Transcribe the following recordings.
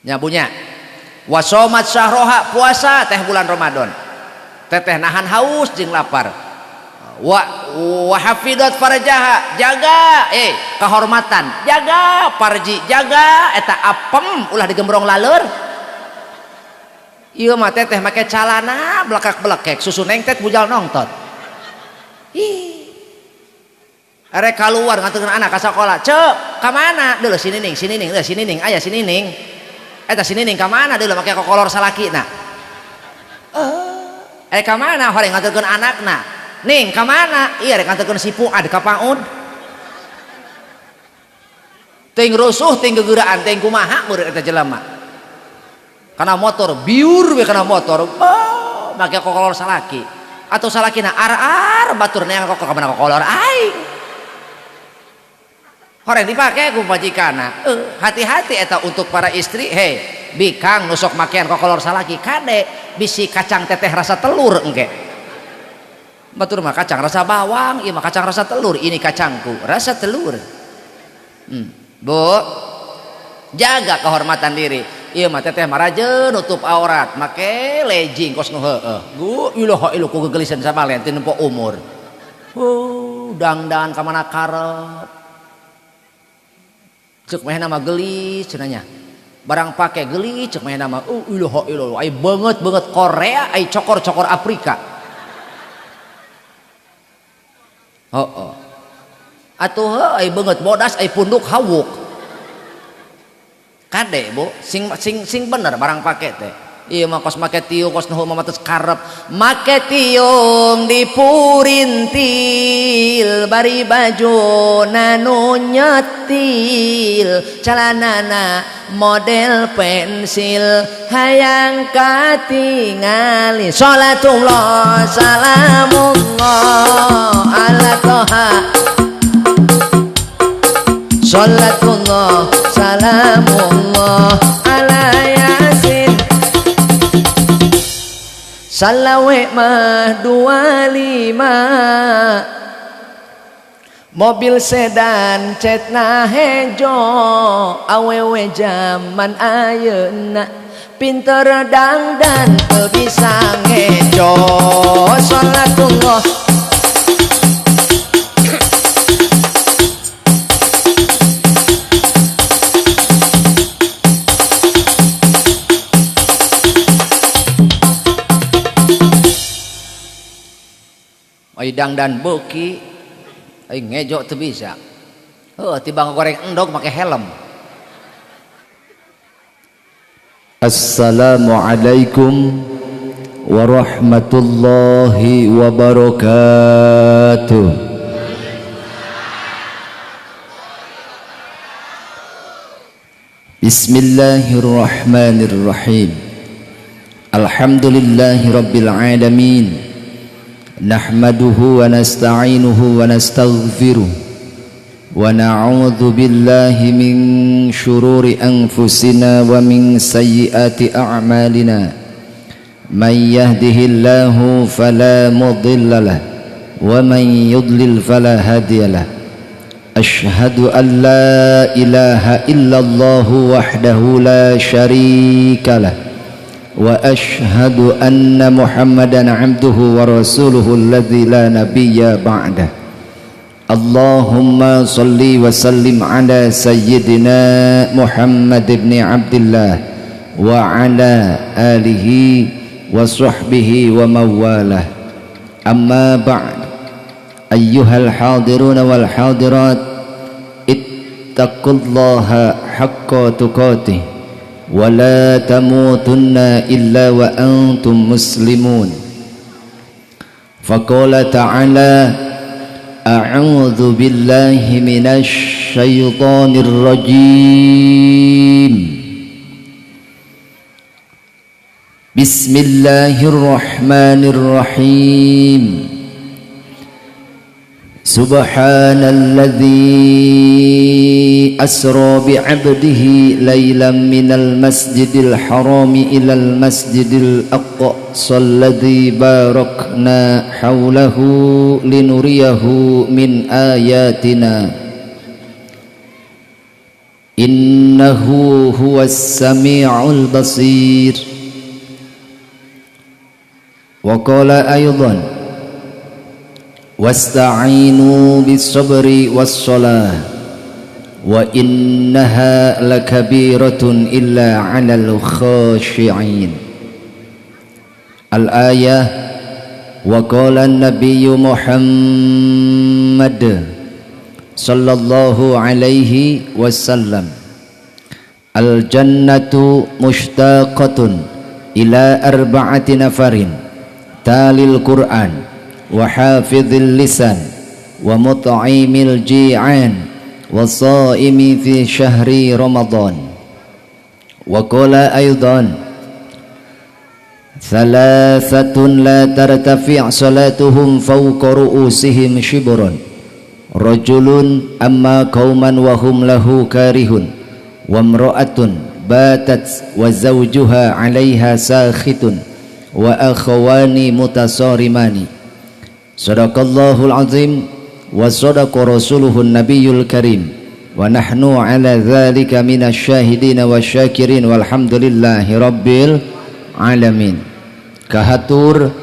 Nyabunya wasomat syahroha, puasa teh bulan Ramadan teteh nahan haus jeung lapar. Wa wa hafidhat farjaha, jaga kehormatan, jaga parji, jaga eta apem ulah digembrong laleur. Ieu mah teteh make calana belakak-belekek susu nengtet bujal nongtot. Ih. Arek kaluar nganterkeun anak ka sakola, "Cek, ka mana?" "Deuleu si Nining, si Nining, si Nining, aya si Nining." Eta si Nining ka mana deuleu make kokolor salakina. Ka mana horeng nganterkeun anakna? Ning, ka mana? Iya rek nganterkeun si Fuad ka PAUD. Teuing rusuh, teuing gegeraan, teuing kumaha meureun eta jelema. Kana motor, biur we kana motor. Oh, make kokolor salaki. Atau salakina ar-ar batur neang kokol ka mana kokolor aing. Horeng dipake ku pamajikanna. Hati-hati eta untuk para istri, hei, bikang nusok makean kokolor salaki kade bisi kacang teteh rasa telur engke. Batur mah kacang rasa bawang, ieu mah kacang rasa telur, ini kacangku rasa telur. Bu, jaga kehormatan diri. Ieu mah teteh maraje nutup aurat, make legging kos nu heueuh. Gu ilaha ilu ku gegelisan samalen teu nempo umur. Dangdan ka mana karep. Cek meh nama gelis cenah nya. Barang pake gelis cek meh nama ilaha illallah ai beungeut-beungeut Korea ai cokor-cokor Afrika. Heeh. Atuh heuh ai beungeut bodas ai punduk hawuk. Kade Bu, sing sing sing bener barang pake teh. Ieu mah kos make tiung kos nu mah tos karep. Make tiung dipurintil bari baju nanu nyetil calanana model pensil hayang katingali. Salatullah salamullah ala toha, salatullah salamullah ala yasin. Salawe mah 25, mobil sedan cetna hejo, awewe jaman ayeuna pinter dangdan teu bisa ngejo. Salatullah ai dangdan beuki ai ngejo teu bisa. Heuh tibang goreng endog make helm. Assalamualaikum warahmatullahi wabarakatuh. Bismillahirrahmanirrahim. Alhamdulillahi rabbil alamin. Nahmaduhu wa nasta'inuhu wa nastaghfiruh wa na'udzu billahi min syururi anfusina wa min sayyiati a'malina. Man yahdihillahu fala mudilla lahu wa man yudlil fala hadiyalah. Ashhadu an la ilaha illallah wahdahu la syarika lah wa ashhadu anna Muhammadan abduhu wa rasuluhu alladzi la nabiyya ba'dah. Allahumma salli wa sallim ala sayyidina Muhammad ibn Abdillah wa ala alihi wa sahbihi wa mawalah. Amma ba'd. Ayyuhal hadirun wal hadirat, ittaqullaha haqqa tuqatih wa la tamutunna illa wa antum muslimun. Faqala ta'ala, a'udzu billahi minasy syaithanir rajim. Bismillahirrahmanirrahim. Subhanalladzi asra bi'abdihi laylan minal masjidil harami ilal masjidil aqsa alladzi barakna hawlahu linuriyahu min ayatina. إنه هو السميع البصير. وقال أيضا واستعينوا بالصبر والصلاة وإنها لكبيرة إلا على الخاشعين. الآية. وقال النبي محمد صلى الله عليه وسلم الجنة مشتاقة إلى أربعة نفر تالي القرآن وحافظ اللسان ومطعم الجيعان والصائم في شهر رمضان. وقال أيضا ثلاثة لا ترتفع صلاتهم فوق رؤوسهم شبرا رجل أما قوما وهم له كارهون وامرأة باتت وزوجها عليها ساخط وأخوان متصارمان. صدق الله العظيم وصدق رسوله النبي الكريم ونحن على ذلك من الشاهدين والشاكرين والحمد لله رب العالمين. Kahatur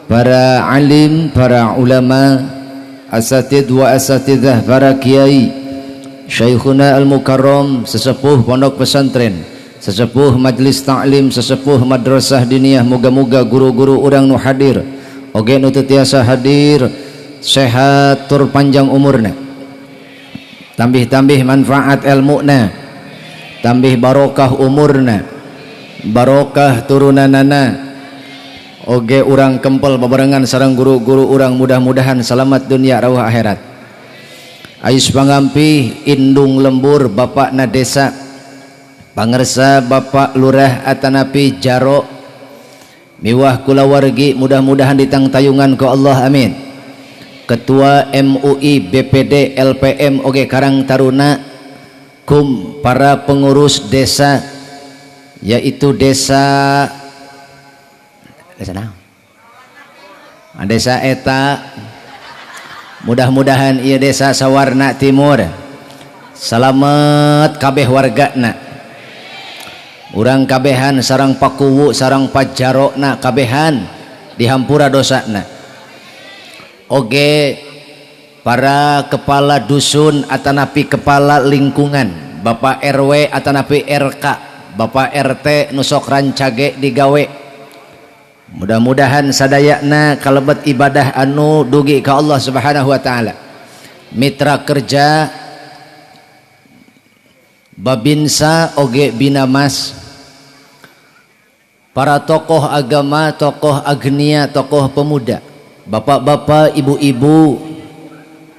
para alim, para ulama, asatid wa asatidzah, para kiai, Syekhuna al-Mukarram, sesepuh pondok pesantren, sesepuh majlis ta'lim, sesepuh madrasah diniyah, moga-moga guru-guru urang nu hadir oge nu teu tiasa hadir sehat tur panjang umurna, tambih-tambih manfaat ilmuna, tambih barokah umurna, barokah turunanana. Oge urang kempel babarengan sareng guru-guru urang, mudah-mudahan selamat dunia rauh akhirat. Ais pangampih indung lembur bapak na desa, pangersa bapak lurah atanapi jaro miwah kulawargi, mudah-mudahan ditangtayungan ke Allah, amin. Ketua MUI, BPD, LPM oge Karang Taruna kum para pengurus desa, yaitu desa desa naon? Desa eta, mudah-mudahan ieu desa Sawarna Timur salamet kabeh wargana, urang kabehan sareng pakuwu sareng pajarona kabehan dihampura dosana. Oge para kepala dusun atanapi kepala lingkungan, Bapak RW atanapi RK, Bapak RT nusok rancage digawe, mudah-mudahan sadayana kalebet ibadah anu dugi ka Allah Subhanahu wa taala. Mitra kerja Babinsa oge Binamas, para tokoh agama, tokoh agnia, tokoh pemuda, bapak-bapak, ibu-ibu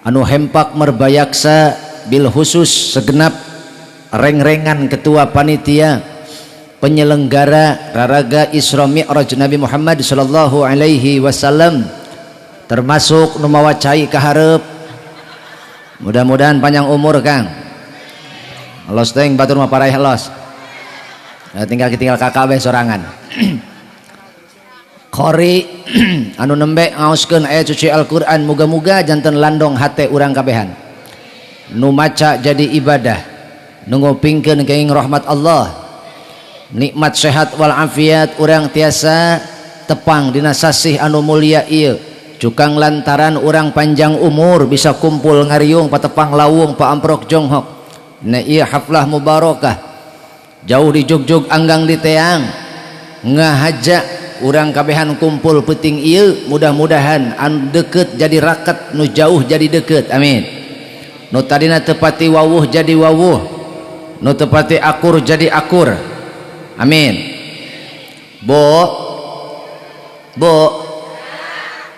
anu hempak merbayaksa, bil khusus segenap reng-rengan ketua panitia penyelenggara raraga Isra Mi'raj Nabi Muhammad sallallahu alaihi wasallam, termasuk nu mawa cai ka hareup, mudah-mudahan panjang umur Kang. Los teuing batur mah paraeh los. Nah, tinggal tinggal kakak we sorangan. Qori anu nembe ngaoskeun ayat suci Al-Qur'an, muga-muga janten landong hate urang kabehan. Nu maca jadi ibadah, nu ngupingkeun kenging rahmat Allah, nikmat sehat wal afiat urang tiasa tepang dina sasih anu mulia ieu. Cukang lantaran urang panjang umur bisa kumpul ngariung patepang lawung paamprok jonghok. Nah ieu haflah mubarakah jauh di jugjug anggang di teang ngahaja urang kabehan kumpul peuting ieu, mudah-mudahan anu deket jadi raket, nu jauh jadi deket, amin. Nu tadina tepati wawuh jadi wawuh, nu tepati akur jadi akur, amin. Bu, bu,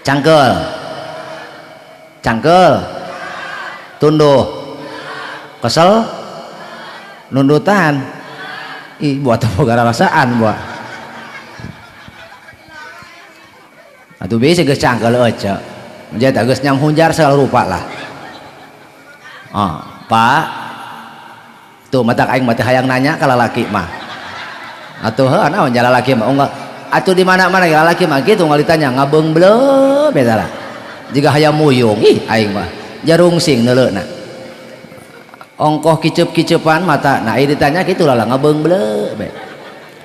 cangkel, cangkel, tunduh, kesel, nundutan, ih buat apa gara rasaan buat. Atuh bisa geus cangkel aja, menjadi geus nyang hunjar segala rupa lah. Ah, Pak, tuh mata aing mati hayang nanya kalau laki mah. Atuh heuh naon jala laki mah enggak. Atuh di mana-mana ya laki mah kitu ngal ditanya ngabeung bleu beda lah. Jiga hayam muyung ih aing mah jarungsing neuleuna. Ongkoh kiceup-kiceupan mata. Nah, ieu ditanya kitu lah ngabeungbeuleu bae.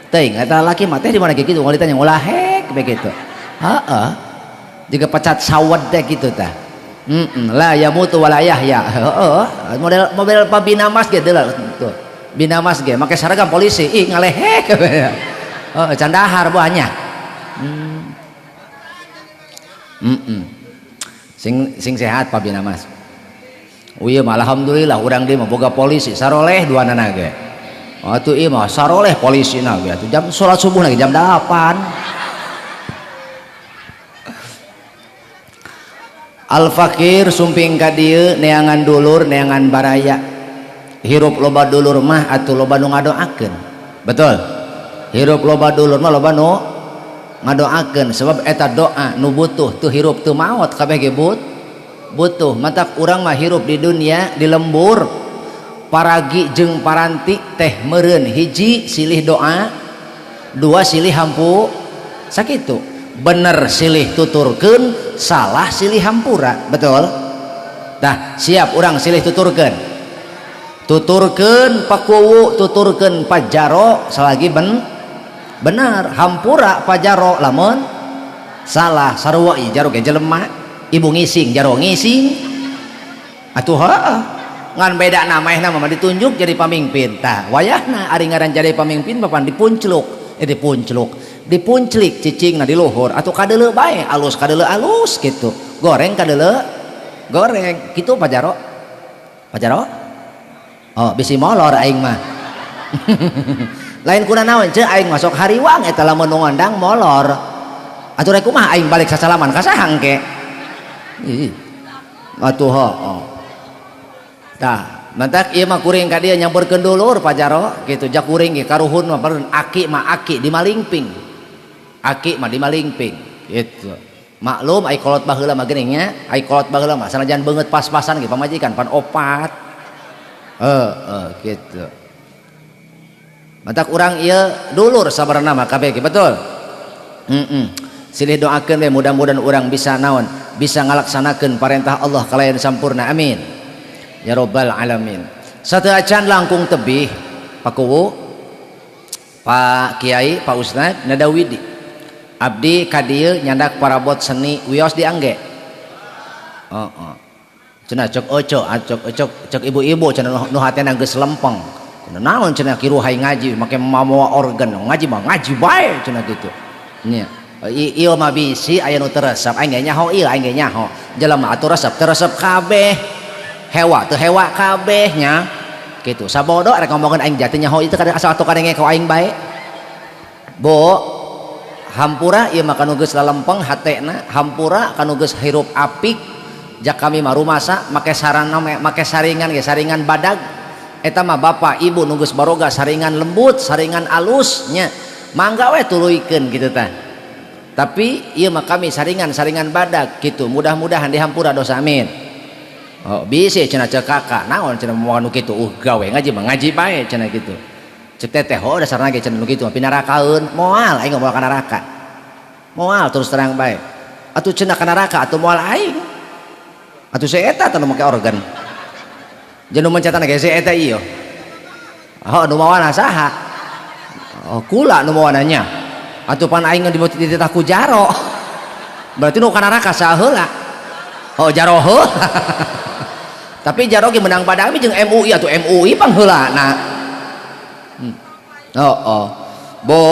Teuing eta lalaki mah teh di mana kitu moal ditanya ngolahek bae kitu. Heeh. Jiga pecat sawed teh kitu tah. La yamutu wala yahya. Heeh, model model Pabinamas ge deuleu tuh. Binamas ge make seragam polisi, ih ngalehek. Heeh, candahar buahnya. Sing sing sehat Pabinamas. Ieu mah alhamdulillah urang dieu mah boga polisi saroleh duanana ge. Atuh ieu mah saroleh polisina ge atuh jam salat subuh lagi jam 8. Al-Fakir sumping ka dieu neangan dulur neangan baraya. Hirup loba dulur mah atuh loba nu ngadoakeun. Betul. Hirup loba dulur mah loba nu ngadoakeun sebab eta doa nu butuh teu hirup teu maot kabeh ge butuh. Matak urang mah hirup di dunia di lembur paragi jeung paranti teh meureun hiji silih doa, dua silih hampu sakitu. Bener silih tuturkeun, salah silih hampura. Betul? Tah, siap urang silih tuturkeun. Tuturkeun pakuwu, tuturkeun pajaro salagi benar, hampura pajaro lamun salah sarua ieu jaro ge jelema, ibu ngising jaro ngising. Atuh heuh. Ngan beda namanya mah ditunjuk jadi pamimpin. Tah, wayahna ari ngaran jadi pamimpin papan dipuncluk, dipuncluk. Dipunclik cicingna di luhur atuh kadeuleu bae alus kadeuleu alus gitu, goreng kadeuleu goreng gitu. Pak Jaro, Pak Jaro, oh bisi molor aing mah. Lain kuna naon ceu aing masuk hariwang eta lamun nu ngondang molor atuh rek kumaha aing balik sasalaman ka saha engke. Ih atuh heuh. Tah mantak ieu mah kuring ka dieu nyamperkeun dulur Pak Jaro gitu, jak kuring ge karuhun mah aki mah aki di malingping, aki mah di malingping gitu. Maklum ai kolot baheula mah geuning nya, ai kolot baheula mah sanajan beungeut pas-pasan ge pamajikan pan opat. Heeh gitu. Mantak urang ieu dulur sabarna mah kabeh ge, betul. Silih doakeun we mudah-mudahan urang bisa naon, bisa ngalaksanakeun parentah Allah kalayan sampurna. Amin ya robbal alamin. Sateuacan langkung tebih Pak Kuwu, Pak Kiai, Pak Ustad Nadawidi. Abdi ka dieu nyandak parabot seni wios diangge. Heeh. Cenah cek oco, cek cek cek ibu-ibu cenah nu hatena geus lempeng. Cenah naon cenah kiruhai ngaji make mamoa organ, ngaji mah ngaji bae cenah kitu. Nya. Ieu mah bisi aya nu teu resep, aing ge nyaho ieu aing ge nyaho. Jelema atuh resep teu resep kabeh. Hewa teu hewa kabeh nya. Kitu. Sabodo rek ngomongkeun aing jati nyaho itu kadang asal atuh kadenge ku aing bae. Bu, hampura ieu mah kanu geus lalempeng hatena, hampura kanu geus hirup apik. Jak kami mah rumasa make sarana make saringan ge saringan badag. Eta mah bapak ibu nu geus baroga saringan lembut, saringan alus nya. Mangga we tuluykeun kitu tah. Tapi ieu mah kami saringan-saringan badag kitu. Mudah-mudahan dihampura dosa amin. Oh, bisi cenah ceuk kakak naon cenah moal nu kitu, gawe ngaji mah ngaji bae cenah kitu. Ceuk teteh oh dasarna ge cenah nu kitu mah pinarakaeun, moal aing moal ka neraka. Moal terus terang bae. Atuh cenah ka neraka atuh moal aing. Atuh si eta teh nu make organ. Jeung nu mencetana ge si eta ieu. Oh nu mawana saha? Oh kula nu mawana nya. Atuh pan aing dititah ku jaro. Berarti nu ka neraka saha heula? Oh jaro heuh. Tapi jaro ge menang badami jeung MUI atuh MUI pangheulana. Oh, oh. Bo,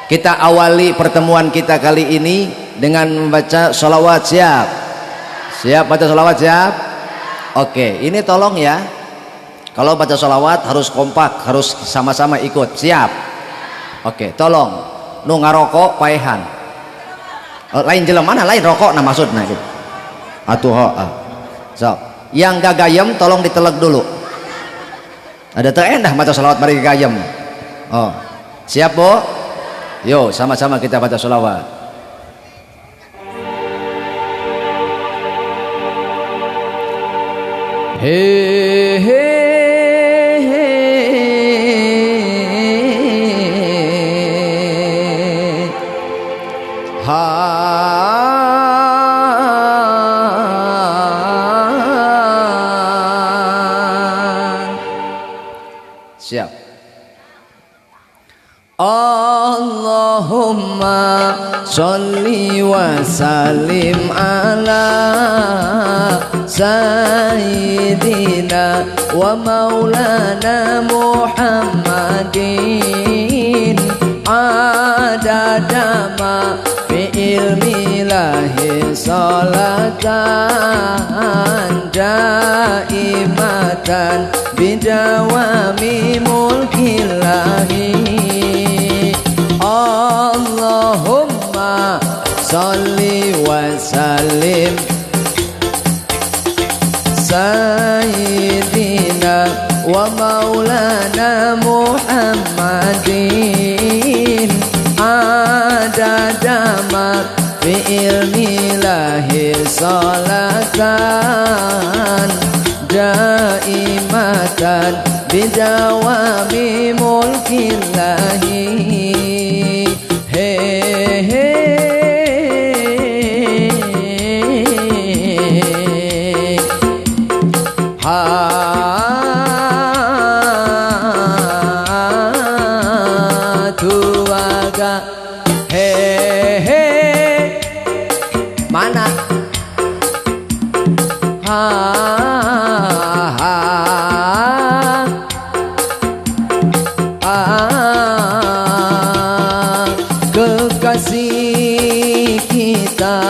kita awali pertemuan kita kali ini dengan membaca sholawat. Siap? Siap baca sholawat siap? Oke, ini tolong ya. Kalau baca sholawat harus kompak, harus sama-sama ikut. Siap? Oke, tolong. Nu ngarokok paehan. Lain jelema mana lain rokok nah maksudna gitu. Atuh heeh. So, yang gagayem tolong diteleg dulu. Ada teu endah maca sholawat bari gagayem. Oh. Siap, Bu? Yo, sama-sama kita baca sholawat. He he he ha Allahumma sholli wa sallim ala sayyidina wa maulana Muhammadin adada ma fi ilmillahi salatan daimatan bidawami mulkillahi. Allahumma sholli wa sallim sayyidina wa maulana Muhammadin adada ma fi ilmillahi salatan daimatan bidawami mulkillahi. He he ha tuaga he he mana ha ha kekasih kita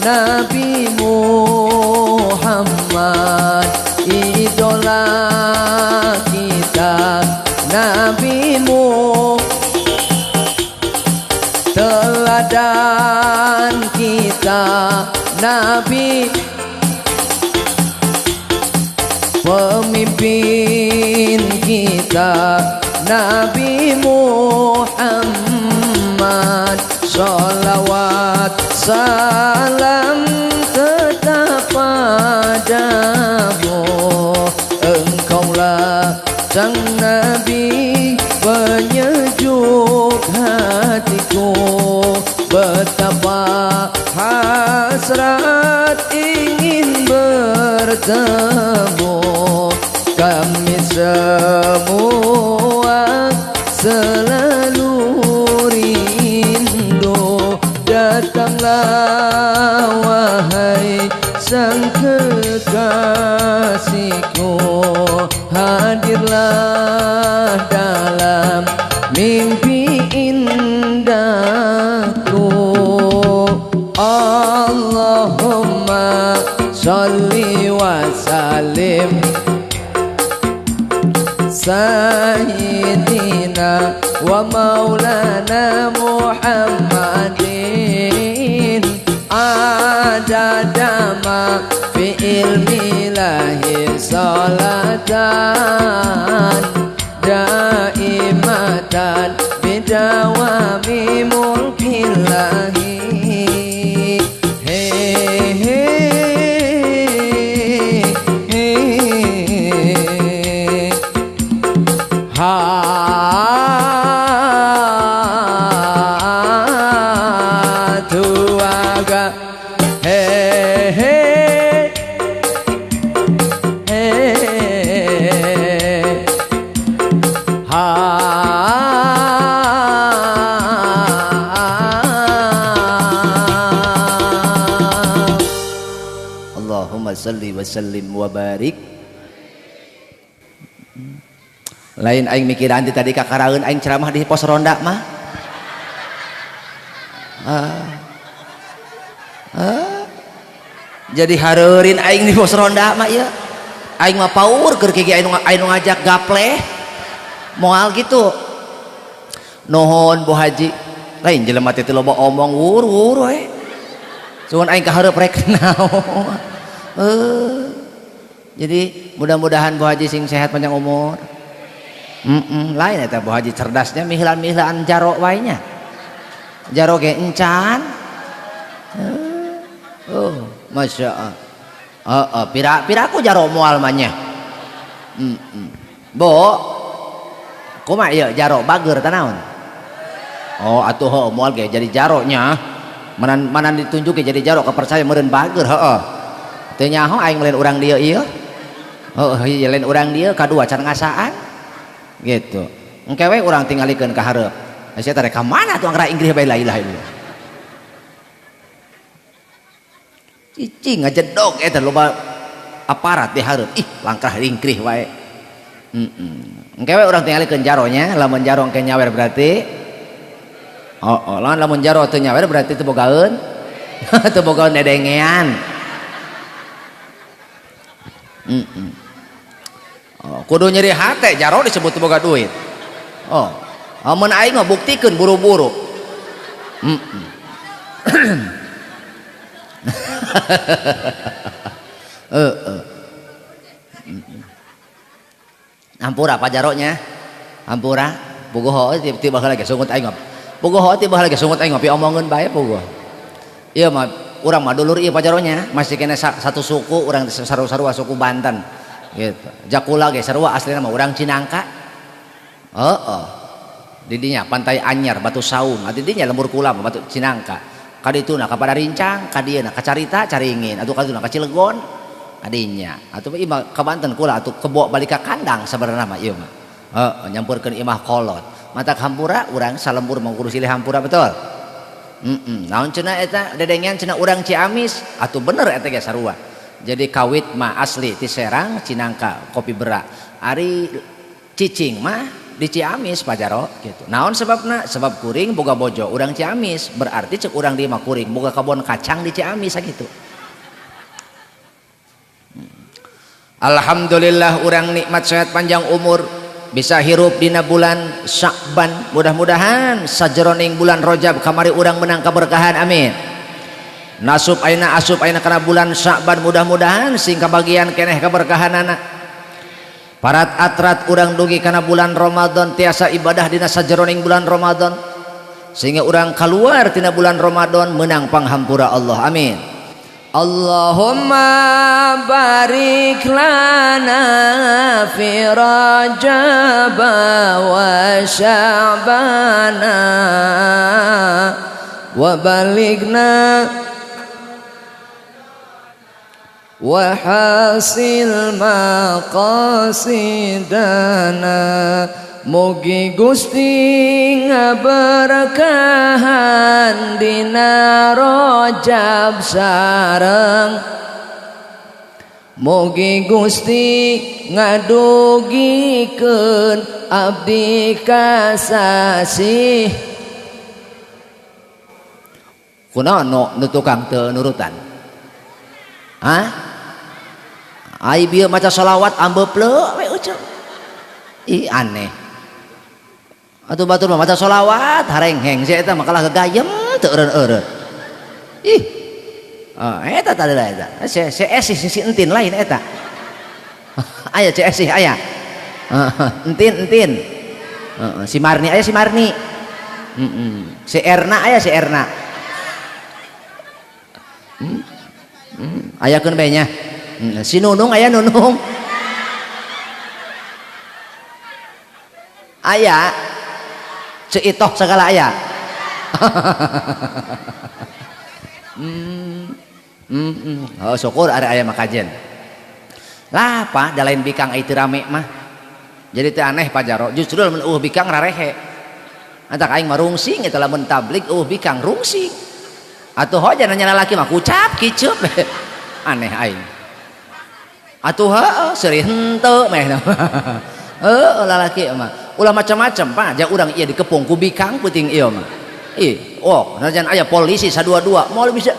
Nabi Muhammad, idola kita Nabi Muhammad, teladan kita Nabi, pemimpin kita Nabi Muhammad. Sholawat salam tetap padamu, engkaulah sang Nabi penyejuk hatiku. Betapa hasrat ingin bertemu, kami semua selalu rindu. Datanglah wahai sang kekasihku, hadirlah dalam mimpi indahku. Allahumma sholli wa sallim sayyidina wa maulana Muhammadin adada ma fi ilmillahi salatan daimatan bidawami mulkillahi. He he he ha tuaga he he he ha. Allahumma salli wa sallim wa barik. Lain aing mikiran ti tadi kakaraeun aing ceramah di pos ronda mah. Jadi hareurin aing di pos ronda mah ieu. Aing mah paur keur kieu aing nu ngajak gapleh. Moal gitu. Nuhun Bu Haji. Lain jelema teh loba omong wur-wur we. Cuman aing kahareup rek naon. Jadi mudah-mudahan Bu Haji sing sehat panjang umur. Lain eta Bu Haji cerdasnya mihilan-mihilan jaro wae nya. Jaro ge encan. Oh, masya Allah. Heeh, pira-piraku jaro moal mah nya. Bu, kumaha ieu jaro bager tah naon? Oh, atuh heuh moal ge jadi jaro nya. Mana ditunjuk ge jadi jaro kapercaya meureun bager heeh. Teu nyaho aing lain urang dieu ieu. Heuh, ieu lain urang dieu kadua can ngasaan. Gitu. Engke we urang tingalikeun ka hareup. Sia teh ka mana tuh angkrah ingrih bae la ilaha illallah. Cicing ngajedog eta loba aparat di hareup. Ih, langkah ringkrih wae. Engke we urang tingalikeun jaronya, lamun jaro engke nyawer berarti oh, oh lamun jaro teu nyawer berarti teu bogaeun. Teu bogaeun dedengean. Oh, kudu nyeri hate jaro disebut teu boga duit. Oh, amun aing mah buktikeun buru-buru. Hampura Pak Jaronya. Hampura bogoh tiba lagi sungut aing mah. Bogoh tiba lagi sungut aing mah piomongeun bae bogoh. Ieu mah urang mah dulur ieu Pak Jaronya, masih kena satu suku urang sarua-sarua suku Banten gitu. Jakula ge sarua aslina mah urang Cinangka. Heeh. Didinya Pantai Anyar Batu Saung, didinya Lembur Kula mah Batu Cinangka. Kadituna ka Padarincang, ka dieuna ka Carita Caringin, atuh kadituna ka Cilegon adinya. Atuh ieu mah ka Banten kula atuh kebo balik ka kandang sabenerna mah ieu mah. Heeh, nyampurkeun imah kolot. Matak hampura urang salembur mah kudu silih hampura betul. Naon cenah eta dedengean cenah urang Ciamis, atuh bener eta ge sarua. Jadi kawit mah asli ti Serang Cinangka kopi berak. Ari cicing mah di Ciamis Pak Jaro gitu. Naon sebabna? Sebab kuring boga bojo urang Ciamis, berarti cek urang di mah kuring boga kebon kacang di Ciamis sakitu. Alhamdulillah urang nikmat sehat panjang umur bisa hirup dina bulan Sya'ban. Mudah-mudahan sajeroning bulan Rajab kamari urang menang keberkahan, amin. Nasub ayeuna asup ayeuna kana bulan Sya'ban, mudah-mudahan sing kabagian keneh keberkahanana. Parat atrat urang dugi kana bulan Ramadan tiasa ibadah dina sajeroning bulan Ramadan sehingga urang keluar tina bulan Ramadan menang panghampura Allah, amin. Allahumma barik lana fi Rajab wa Sya'bana wa balighna wa hasil maqasidana. Mugi Gusti ngaberkahan dina Rajab sareng, mugi Gusti ngadugikeun abdi kasasih. Kunaon nu tukang teu nurutan? Hah? Ai bieu maca sholawat ambeupleu we ucap. Ih aneh. Atuh batur mah maca sholawat harengheng si eta mah kalah gegayem teu eureun-eureun. Ih. Oh, eta tadi lah eta. Si esih si entin lain eta. Aya si esih aya. Entin entin. Si Marni aya si Marni. Si Erna aya si Erna. Ayakeun bae nya. Si Nunung aya Nunung. Aya ceitoh segala aya. Oh syukur ada aya makajen. Lah Pak da lain bikang ai teu rame mah. Jadi teu aneh Pak Jaro, justru lamun eueuh bikang rarehe. Antak aing mah rungsing eta lamun tablig eueuh bikang rungsing. Atuh hoja nanya lalaki mah kucap kiceup. Aneh aing. Atuh heueuh seuri henteu meh. Heueuh lalaki mah. Ulah macam-macam Pak, ja urang ieu dikepung ku bikang peuting ieu mah. Ih, oh, najan aya polisi sadua-dua, moal bisa.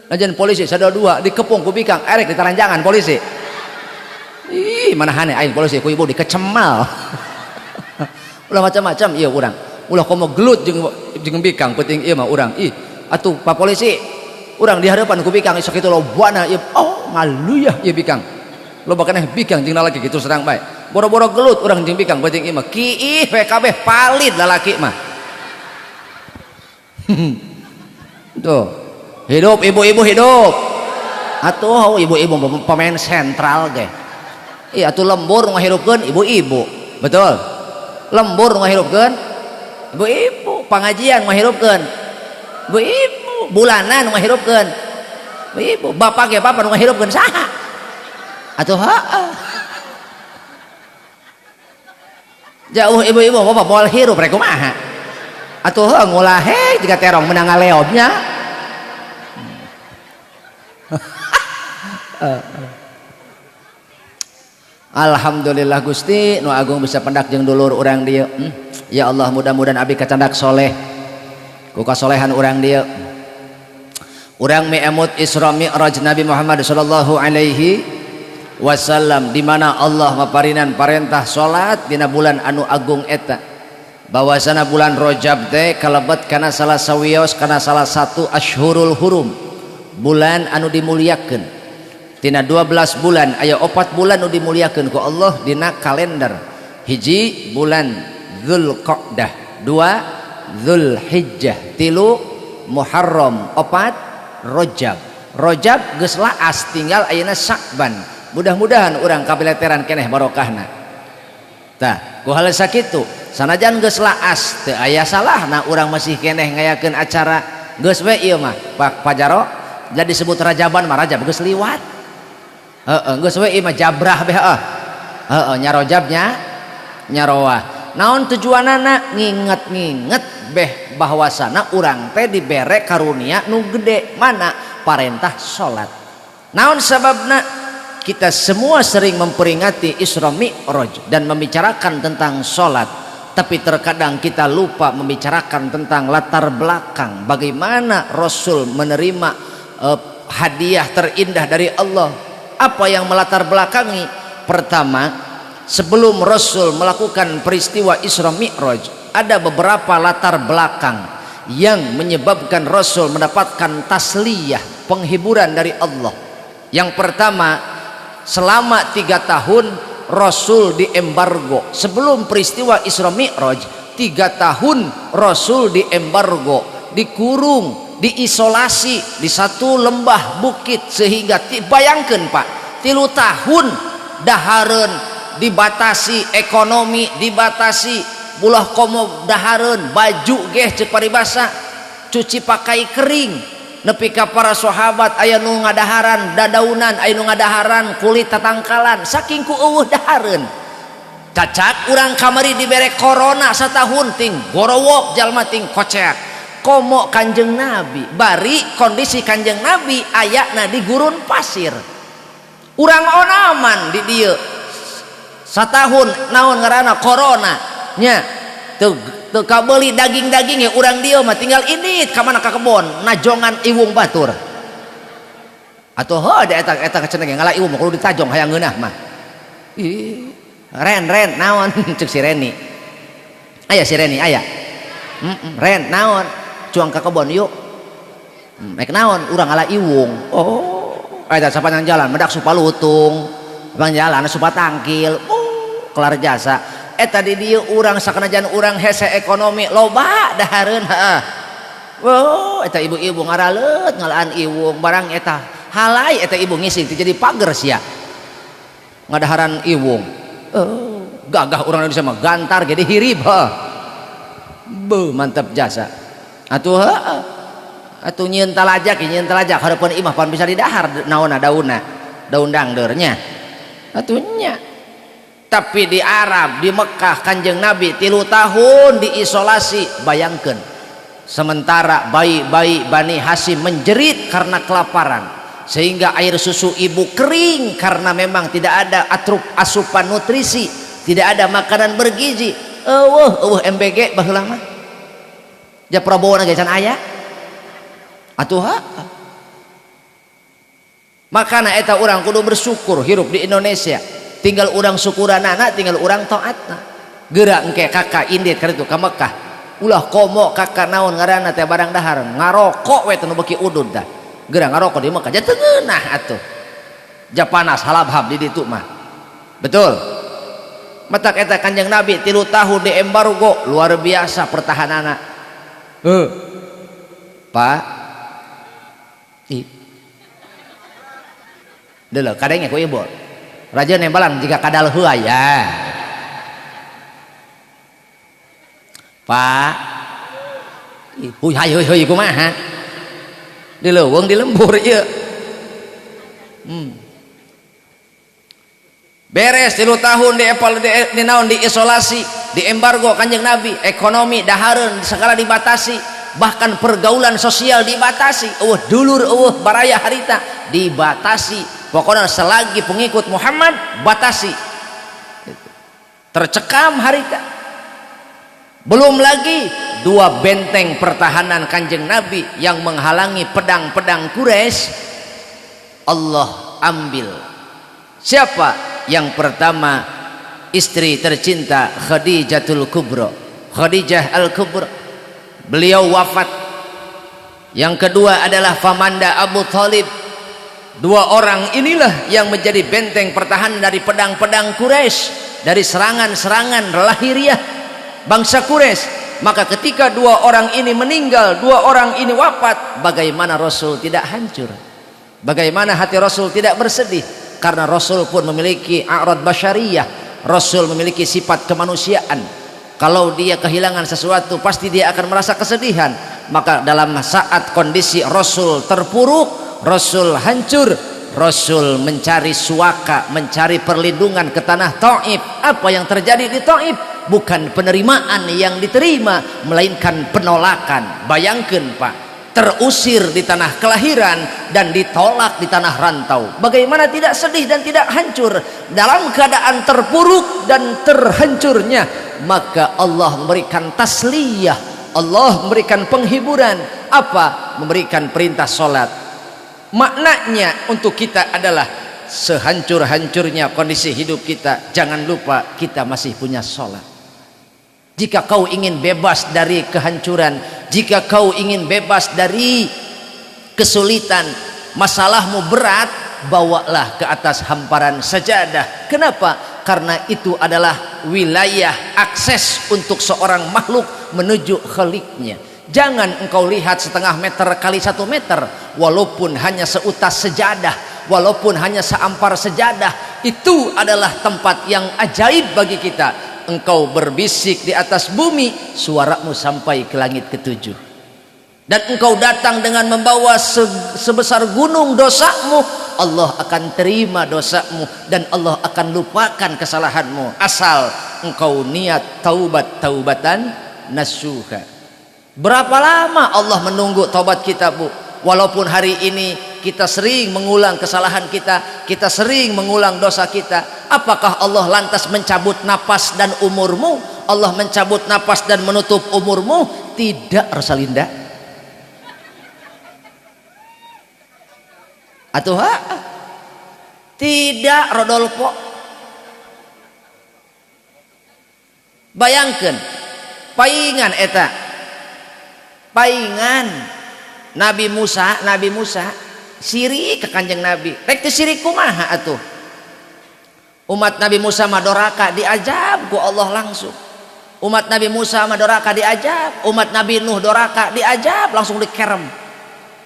Najan polisi sadua-dua dikepung ku bikang, erek ditaranjangan polisi. Ih, manahane aing polisi ku ibu dikecemal. Ulah macam-macam ieu urang. Ulah komo gelut jeung bikang peuting ieu mah urang. Ih, atuh Pak polisi, urang di hadapan ku bikang sakitu lobana ieu. Oh, ngaluyah ieu bikang. Loba keneh bikang jeung lalaki kitu serang bae. Boro-boro gelut urang jeung bikang peuting ieu mah. Kiih we kabeh palid lalaki mah. Tuh. Hidup ibu-ibu hidup. Atuh ibu-ibu pemain sentral ge. Iya atuh lembur ngahirupkeun ibu-ibu. Betul. Lembur ngahirupkeun ibu-ibu, pangajian ngahirupkeun ibu-ibu, bulanan ngahirupkeun ibu-ibu, bapak ge bapak ngahirupkeun saha? Atuh heeh. Jauh ibu-ibu bapak moal hirup rek kumaha? Atuh heuh ngulah he jiga terong menang ngaleobnya. Alhamdulillah Gusti nu agung bisa pendak jeung dulur urang dieu. Ya Allah mudah-mudahan abi kacandak soleh ku kasolehan urang dieu. Urang mi'amut Isra Mi'raj Nabi Muhammad sallallahu alaihi wasallam di mana Allah maparinan parentah salat dina bulan anu agung eta. Bahwasana bulan Rajab teh kalebet kana salah sawios kana salah satu asyhurul hurum, bulan anu dimuliakeun. Tina 12 bulan aya 4 bulan nu dimuliakeun ku Allah dina kalender. Hiji bulan Dzulqa'dah, 2 Dzulhijjah, 3 Muharram, 4 Rajab. Rajab geus laas tinggal ayeuna Sya'ban. Mudah-mudahan urang kapileteran keneh barokahna. Tah, ku hal sakitu sanajan geus laas teu aya salahna urang masih keneh ngayakeun acara geus we ieu mah Pak Pajaro jadi disebut Rajaban mah Rajab geus liwat. Heeh, geus we ieu mah jabrah be heeh. Heeh, nya Rajabnya nyaroah. Naon tujuanana nginget-nginget beh bahwasana urang teh dibere karunia nu gede mana parentah salat. Naon sababna? Kita semua sering memperingati Isra Mi'raj dan membicarakan tentang salat, tapi terkadang kita lupa membicarakan tentang latar belakang bagaimana Rasul menerima hadiah terindah dari Allah. Apa yang melatar belakangi? Pertama, sebelum Rasul melakukan peristiwa Isra Mi'raj, ada beberapa latar belakang yang menyebabkan Rasul mendapatkan tasliyah, penghiburan dari Allah. Yang pertama, selama 3 tahun Rasul diembargo. Sebelum peristiwa Isra Mi'raj, 3 tahun Rasul diembargo, dikurung, diisolasi di satu lembah bukit sehingga bayangkan Pak, 3 tahun dahareun dibatasi ekonomi, dibatasi bulah komo dahareun baju geh cek paribasa cuci pakai kering. Nepi ka para sahabat aya nu ngadaharan dadaunan, aya nu ngadaharan kulit tatangkalan saking ku eueuh dahareun. Cacak urang kamari dibere corona satahun ting gorowok jalma ting koceak. Komo Kanjeng Nabi, bari kondisi Kanjeng Nabi ayana di gurun pasir. Urang onaman di dieu satahun naon ngaranna corona nya teu kabeuli daging-daging ya urang dieu mah tinggal indit ka mana ka kebon najongan iwung batur. Atuh heuh da eta eta cenah ngala iwung mah kudu ditajong hayang ngeunah mah. Ih, ren ren naon cek si Reni. Aya si Reni aya. Ren naon cuang ka kebon yuk. Mek naon urang ngala iwung. Oh, eta sapanjang jalan medak supa lutung, sapanjang jalan supa tangkil. Oh, kelar jasa. Eta di dieu urang sakanajan urang hese ekonomi loba dahareun heeh. Wow, eta ibu-ibu ngaraleut ngalaan iwung barang eta halai eta ibu ngising teu jadi pager sia. Ngadaharan iwung. Oh, gagah urang Indonesia mah gantar jadi hirib heuh. Beuh mantap jasa. Atuh heeh. Atuh nyieun talajak hareupeun imah pan bisa didahar naonna daunna. Daun dangdeurnya. Atuh nya. Tapi di Arab, di Mekah Kanjeng Nabi 3 tahun diisolasi, bayangkan. Sementara bayi-bayi Bani Hashim menjerit karena kelaparan, sehingga air susu ibu kering karena memang tidak ada asupan nutrisi, tidak ada makanan bergizi. Eueuh eueuh MBG baheula mah. Ja Prabowo na ge can aya. Atuh ha. Makana eta urang kudu bersyukur hirup di Indonesia. Tinggal urang syukuranana, tinggal urang taatna. Geura engke kakak indit ka ditu ka Mekah. Ulah komo kakak naon ngaranna teh barang dahar, ngarokok we teh nu beuki udud tah. Geura ngarokok di Mekah, ja teu ngeunah atuh. Ja panas halabhab di ditu mah. Betul. Matak eta Kanjeng Nabi 3 tahun di embargo, luar biasa pertahanana. Heuh. Pak. Ih. Deuleu kadenge ku ibu. Raja nembalan jika kadal heula ya. Pak. Huy hay huy huy kumaha? Di leuweung di lembur ieu. Beres 3 tahun di di naon di isolasi, di embargo Kanjeng Nabi, ekonomi dahareun segala dibatasi, bahkan pergaulan sosial dibatasi, eueuh dulur eueuh baraya harita dibatasi. Pokoknya selagi pengikut Muhammad batasi. Tercekam harita. Belum lagi dua benteng pertahanan Kanjeng Nabi yang menghalangi pedang-pedang Quraisy, Allah ambil. Siapa? Yang pertama istri tercinta Khadijatul Kubra, Khadijah Al-Kubra, beliau wafat. Yang kedua adalah Famanda Abu Thalib. Dua orang inilah yang menjadi benteng pertahanan dari pedang-pedang Quraisy, dari serangan-serangan lahiriah bangsa Quraisy. Maka ketika dua orang ini meninggal, dua orang ini wafat, bagaimana Rasul tidak hancur? Bagaimana hati Rasul tidak bersedih? Karena Rasul pun memiliki a'rad basyariyah, Rasul memiliki sifat kemanusiaan. Kalau dia kehilangan sesuatu pasti dia akan merasa kesedihan. Maka dalam saat kondisi Rasul terpuruk, Rasul hancur, Rasul mencari suaka, mencari perlindungan ke tanah Taif. Apa yang terjadi di Taif? Bukan penerimaan yang diterima, melainkan penolakan. Bayangkan Pak, terusir di tanah kelahiran dan ditolak di tanah rantau. Bagaimana tidak sedih dan tidak hancur? Dalam keadaan terpuruk dan terhancurnya, maka Allah memberikan tasliyah, Allah memberikan penghiburan. Apa? Memberikan perintah solat. Maknanya untuk kita adalah sehancur-hancurnya kondisi hidup kita, jangan lupa kita masih punya solat. Jika kau ingin bebas dari kehancuran, jika kau ingin bebas dari kesulitan, masalahmu berat, bawalah ke atas hamparan sajadah. Kenapa? Karena itu adalah wilayah akses untuk seorang makhluk menuju khaliknya. Jangan engkau lihat setengah meter kali 1 meter, walaupun hanya seutas sejadah, walaupun hanya seampar sejadah, itu adalah tempat yang ajaib bagi kita. Engkau berbisik di atas bumi, suaramu sampai ke langit ketujuh. Dan engkau datang dengan membawa sebesar gunung dosamu, Allah akan terima dosamu dan Allah akan lupakan kesalahanmu, asal engkau niat taubat taubatan nasuha. Berapa lama Allah menunggu taubat kita, Bu? Walaupun hari ini kita sering mengulang kesalahan kita, kita sering mengulang dosa kita, apakah Allah lantas mencabut napas dan umurmu? Allah mencabut napas dan menutup umurmu? Tidak, Rosalinda. Atuh ha? Tidak, Rodolfo. Bayangkan, paingan eta, paingan Nabi Musa, Nabi Musa sirik ke Kanjeng Nabi. Rek teu sirik kumaha atuh? Umat Nabi Musa mah doraka diajab ku Allah langsung. Umat Nabi Musa mah doraka diajab, umat Nabi Nuh doraka diajab langsung dikerem.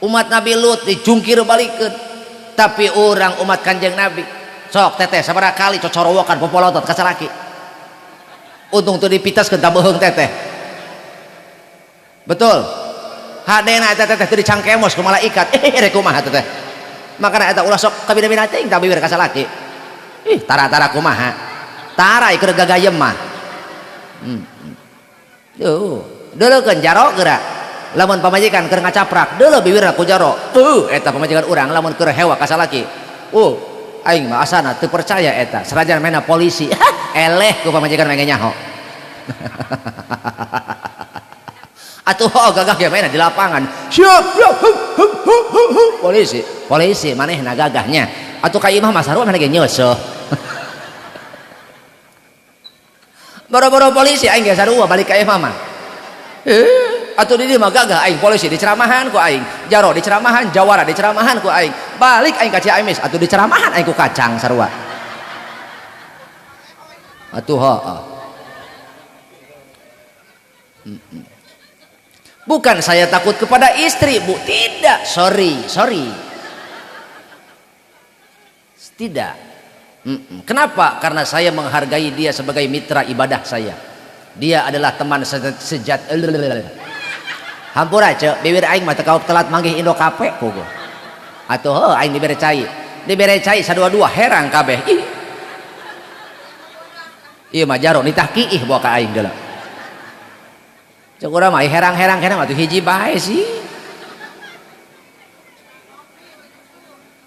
Umat Nabi Lut dijungkir balikeun. Tapi orang umat Kanjeng Nabi sok teteh sabaraha kali cocorowokan popolotot ka salaki. Untung teu dipitaskeun tabeheung teteh. Betul. Hadena eta teteh teu dicangkemos ku malaikat. Rek kumaha teteh? Makana eta ulah sok kabina-bina teuing tabibir ka salaki. Ih, tara-tara kumaha? Tara ieu gagayem mah. Duh, deuleukeun jaro geura. Lamun pamajikan keur ngacaprak, deuleu bibirna ku jaro. Eta pamajikan urang lamun keur hewa ka salaki. Aing mah asana teu percaya eta. Serajan maena polisi. Eleh ku pamajikan mah nyaho. Atuh oh, gagah ge maena di lapangan. Siap, siap. Hu, hu, hu, hu, hu. Polisi, polisi manehna gagahnya. Atuh ka imah mah sarua maneh ge nyeuseuk. Boro-boro polisi aing ge sarua balik ka imah mah. Atuh di dieu mah gagah aing polisi diceramahan ku aing, jaro diceramahan, jawara diceramahan ku aing. Balik aing ka Ciamis atuh diceramahan aing ku kacang sarua. Atuh heuh. Bukan saya takut kepada istri, Bu. Tidak, sorry, sorry. Tidak. Kenapa? Karena saya menghargai dia sebagai mitra ibadah saya. Dia adalah teman sejat. Hampura cek, bibir aing mah teu telat manggih Indo Cafe puguh. Atuh heuh aing dibere cai. Dibere cai sadua-dua herang kabeh. Ih. Ieu mah jaro nitah kiih bawa ka aing deuleu. Cek urang mah herang-herang keneh mah tuh hiji bae sih.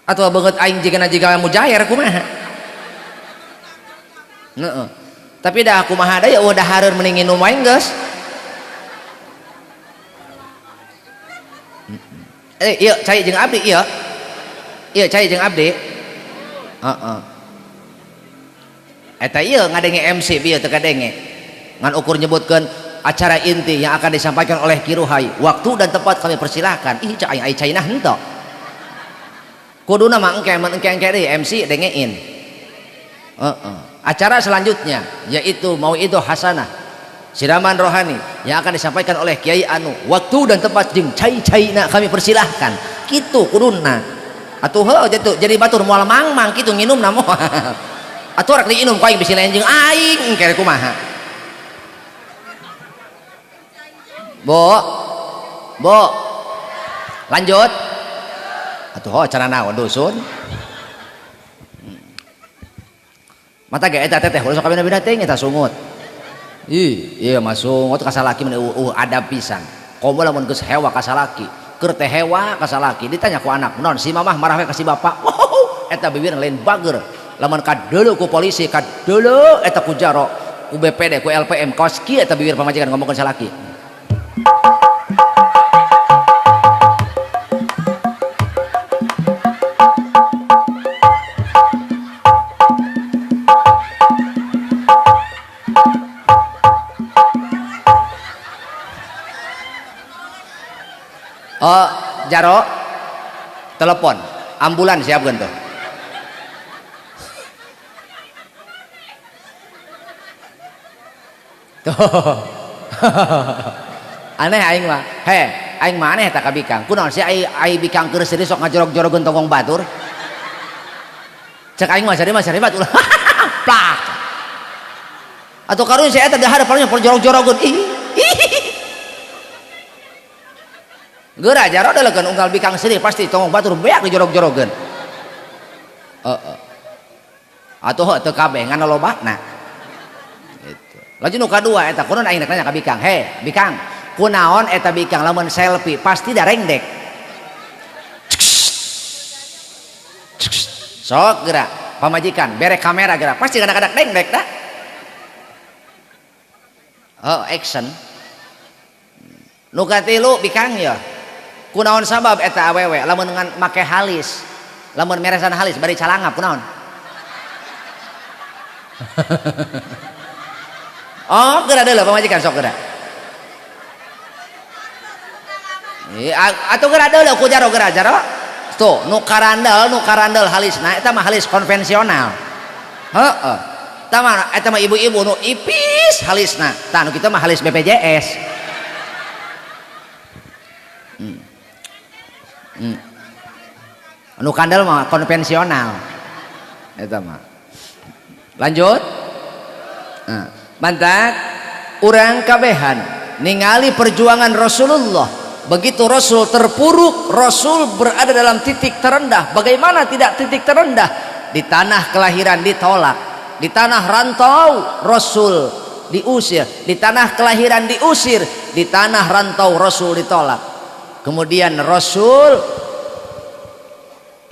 Atau beungeut aing jigana jiga mujair kumaha. Heeh. Tapi dah kumaha deui eueuh dahareun mending nginum wae geus. Ieu cai jeung abdi ieu. Ieu cai jeung abdi. Heeh. Eta ieu ngadenge MC bieu teu kadenge. Ngan ukur nyebutkeun acara inti yang akan disampaikan oleh Ki Ruhai. Waktu dan tempat kami persilahkan. Ih cai ai caina henteu. Kuduna mah engke mun engke-engke deui MC dengein. Heeh. Acara selanjutnya yaitu mauidhah hasanah, siraman rohani yang akan disampaikan oleh Kiai Anu. Waktu dan tempat jeung cai-caina kami persilahkan. Kitu kuduna. Atuh heuh jadi batur moal mangmang kitu nginumna moal. Atuh rek diinum ku aing bisi lain jeung aing engke kumaha. Bu. Bu. Lanjut. Atuh heuh acara naon dusun. Mata ge eta teteh ulah sok kabina-bina teuing eta sungut. Ih, ieu mah sungut ka salaki mun adab pisan. Komo lamun geus hewa ka salaki, keur teh hewa ka salaki ditanya ku anak, "Naon si mamah marah we ka si bapak?" Wow, eta bibir lain bager. Lamun kadeuleu ku polisi, kadeuleu eta ku jaro, ku BPD, ku LPM, kawas kieu eta bibir pamajikan ngomongkeun salaki. Oh, jaro telepon ambulan siapkan tuh. Tuh. Aneh aing mah. He, aing mah aneh tak ka bikang. Kunaon sih ai bikang keur seuri sok ngajorog-jorogeun tonggong batur. Cek aing mah sari mah sari batur. Plak. Atuh karunya si eta dahar palingnya jorog-jorogeun. Ih. Geura jaro delekeun unggal bikang seuri pasti tonggong batur beak dijorog-jorogeun. Heeh. Atuh heuh teu kabeh ngan lobana. Gitu. Laju nu kadua eta kunaon aing rek nanya ka bikang, "He, bikang, kunaon eta bikang lamun selfie pasti darengdek." Sok geura pamajikan bere kamera geura pasti kadang-kadang dengdek dah. Oh, action. Nu katilu bikang ya. Kunaon sabab eta awewe lamun ngan make halis, lamun meresan halis bari calangap kunaon? Oh, geura deuleu pamajikan sok geura. Atuh geura deuleu ku jaro geura jaro. Tuh, nu karandel halisna eta mah halis konvensional. Heeh. Eta mah ibu-ibu nu ipis halisna. Tah nu kitu mah halis BPJS. Nu kandel mah konvensional eta mah. Lanjut. Nah, mantak urang kabehan ningali perjuangan Rasulullah. Begitu Rasul terpuruk, Rasul berada dalam titik terendah. Bagaimana tidak titik terendah? Di tanah kelahiran ditolak, di tanah rantau Rasul diusir, di tanah kelahiran diusir, di tanah rantau Rasul ditolak. Kemudian Rasul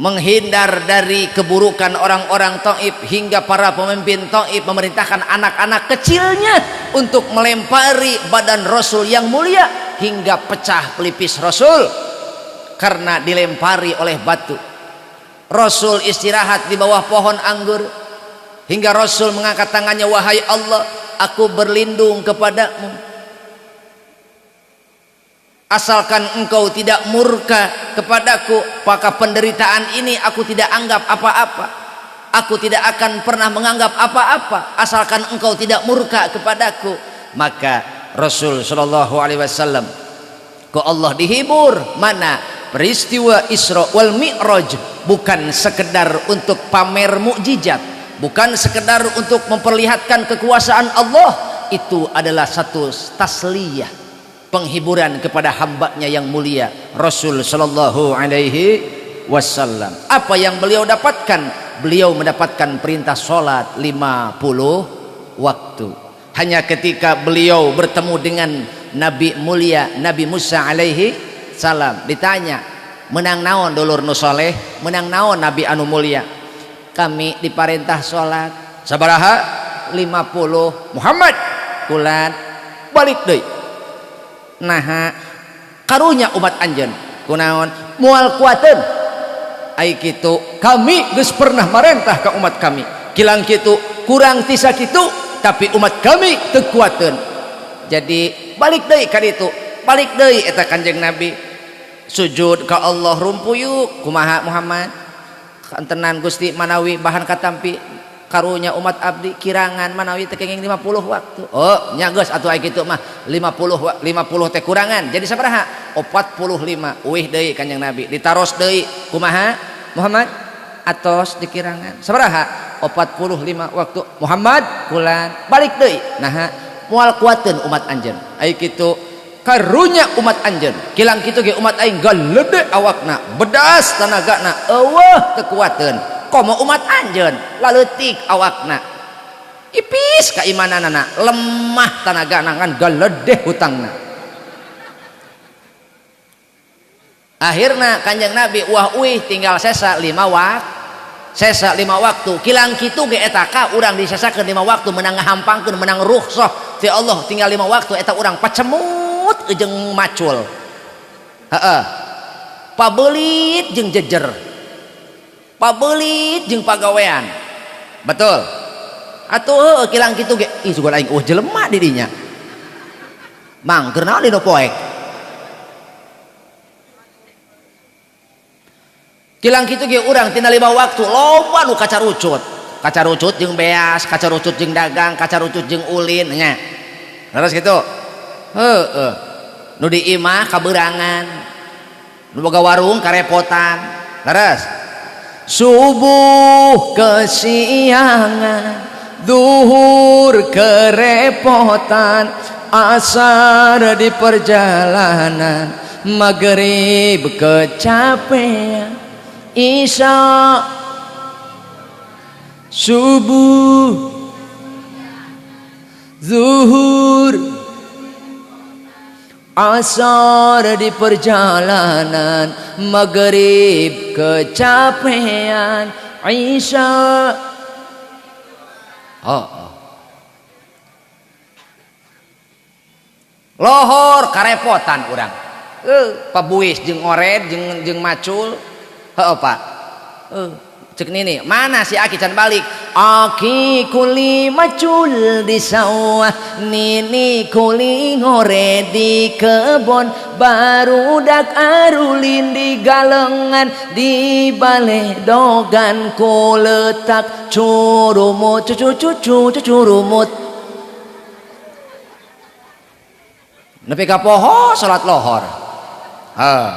menghindar dari keburukan orang-orang Taif hingga para pemimpin Taif memerintahkan anak-anak kecilnya untuk melempari badan Rasul yang mulia hingga pecah pelipis Rasul karena dilempari oleh batu. Rasul istirahat di bawah pohon anggur hingga Rasul mengangkat tangannya, "Wahai Allah, aku berlindung kepadamu. Asalkan engkau tidak murka kepadaku, maka penderitaan ini aku tidak anggap apa-apa. Aku tidak akan pernah menganggap apa-apa asalkan engkau tidak murka kepadaku." Maka Rasul Shallallahu Alaihi Wasallam ke Allah dihibur. Mana peristiwa Isra wal Mi'raj bukan sekedar untuk pamer mukjizat, bukan sekedar untuk memperlihatkan kekuasaan Allah, itu adalah satu tasliyah, penghiburan kepada hambanya yang mulia Rasul Shallallahu Alaihi Wasallam. Apa yang beliau dapatkan? Beliau mendapatkan perintah sholat 50 waktu. Hanya ketika beliau bertemu dengan Nabi mulia Nabi Musa alaihi salam, ditanya, menang naon dulur nu soleh, menang naon Nabi anu mulia? Kami diparentah salat sabaraha? 50. Muhammad kulan balik deui. Naha karunya umat anjeun kunaon moal kuateun? Ai kitu kami geus pernah marentah ka umat kami kilang kitu kurang ti sakitu, tapi umat kami teu kuateun. Jadi balik deui ka ditu, balik deui eta Kanjeng Nabi sujud ka Allah rumpuyuk. Kumaha Muhammad? Kantenan Gusti, manawi bahan katampi karunya umat abdi kirangan, manawi teu kenging 50 waktu. Oh nya geus atuh, ai kitu mah 50 50 teh kurangan, jadi sabaraha? 45. Uih deui Kanjeng Nabi, ditaros deui, kumaha Muhammad? Atos dikirangan sabaraha? 45 waktu. Muhammad kulan balik deui. Naha? Moal kuateun umat anjeun. Ai kitu karunya umat anjeun kilang kitu ge umat aing galede awakna, bedas tanagana, eueuh teu kuateun. Komo umat anjeun laleutik awakna, ipis keimananana, lemah tanagana, ngan galedeh hutangna. Akhirna Kanjeng Nabi wah uih, tinggal sesa 5 waktu, sesa 5 waktu. Kilang kitu ge eta ka urang disesakeun 5 waktu menang ngahampangkeun, menang rukhsah ti Allah tinggal 5 waktu, eta urang pacemut jeung macul, heeh, pabelit jeung jejer, pabelit jeung pagawean, betul atuh? Heueuh, kilang kitu ge ih sugan aing eueuh jelema di dinya mang keur naon dina poek. Kilang kitu ge urang tina 5 waktu loba nu kacarucut, kacarucut jeung beas, kacarucut jeung dagang, kacarucut jeung ulin nya. Terus kitu heueuh, nu di imah kaberangan, nu boga warung karepotan. Terus subuh kesiangan, zuhur kerepotan, asar di perjalanan, maghrib kecapean, isya subuh zuhur asar di perjalanan, maghrib kecapean, isya. Oh, oh. Lohor karepotan urang, pabuis jeung ored jeung macul. Heeh Pak, cek nini mana si Aki can balik? Aki kuli macul di sawah, nini kuli ngore di kebon, barudak arulin di galengan, di baledogan ku letak curumut cucu cucu cucurumut. Nepi ka poho salat lohor. Heuh,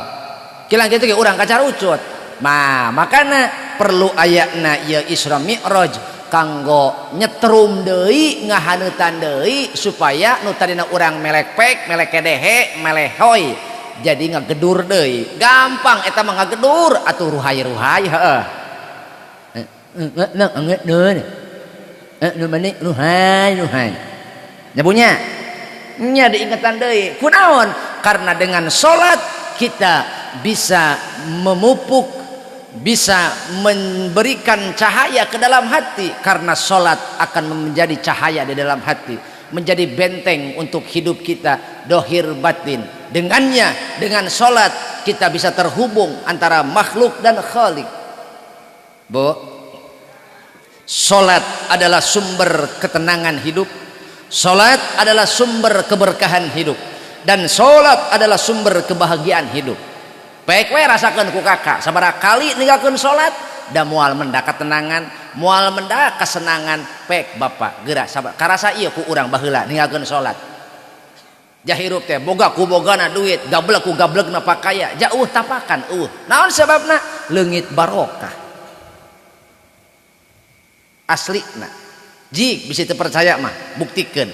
kilang kitu ge urang kacarucut. Nah, makana perlu ayatna ieu Isra Mi'raj kanggo nyetrum deui, ngahaneutan deui, supaya nu tadina urang melek pek, melek kedehe, melehoy jadi ngagedur deui. Gampang eta mah ngagedur atuh ruhay-ruhay heueuh. Nu mani ruhay-ruhay. Nyabunya nya diingetan deui. Kunaon? Karena dengan salat kita bisa memupuk, bisa memberikan cahaya ke dalam hati, karena sholat akan menjadi cahaya di dalam hati, menjadi benteng untuk hidup kita dohir batin. Dengannya, dengan sholat kita bisa terhubung antara makhluk dan khalik. Bu, sholat adalah sumber ketenangan hidup, sholat adalah sumber keberkahan hidup, dan sholat adalah sumber kebahagiaan hidup. Baik we rasakeun ku kakak sabaraha kali ninggalkeun salat da moal mendak ketenangan, moal mendak kesenangan. Pek bapak geura sabar karasa ieu ku urang baheula ninggalkeun salat. Jahirup teh boga ku bogana duit, gablek ku gablegna pakaya, jauh tapakan eueuh. Naon sababna? Leungit barokah. Aslina. Jik bisa teu percaya mah buktikeun.